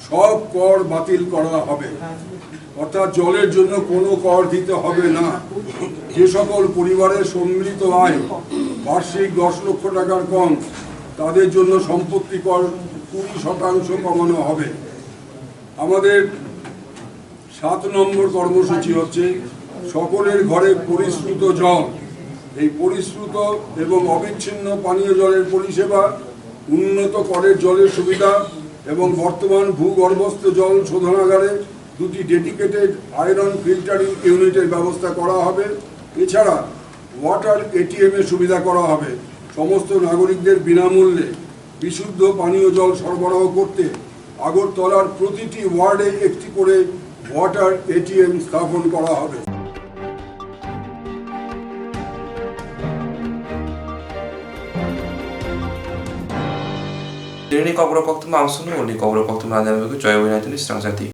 সব কর বাতিল করা হবে, অর্থাৎ জলের জন্য কোনো কর দিতে হবে না। যে সকল পরিবারের সম্মিলিত আয় বার্ষিক দশ লক্ষ টাকার কম, তাদের জন্য সম্পত্তি কর কুড়ি শতাংশ কমানো হবে। আমাদের সাত নম্বর কর্মসূচি হচ্ছে সকলের ঘরে পরিশ্রুত জল। এই পরিশ্রুত এবং অবিচ্ছিন্ন পানীয় জলের পরিষেবা, উন্নত কলের জলের সুবিধা এবং বর্তমান ভূগর্ভস্থ জল শোধনাগারে দুটি ডেডিকেটেড আয়রন ফিল্টারিং ইউনিটের ব্যবস্থা করা হবে। এছাড়া ওয়াটার এটিএম এর সুবিধা করা হবে। সমস্ত নাগরিকদের বিনামূল্যে বিশুদ্ধ পানীয় জল সরবরাহ করতে আগরতলার প্রতিটি ওয়ার্ডে একটি করে ওয়াটার এটিএম স্থাপন করা হবে। Tini kokborok koktwma ang sunu, uni kokborok koktwma nai nai bagwi choi wi nai tini srang jati.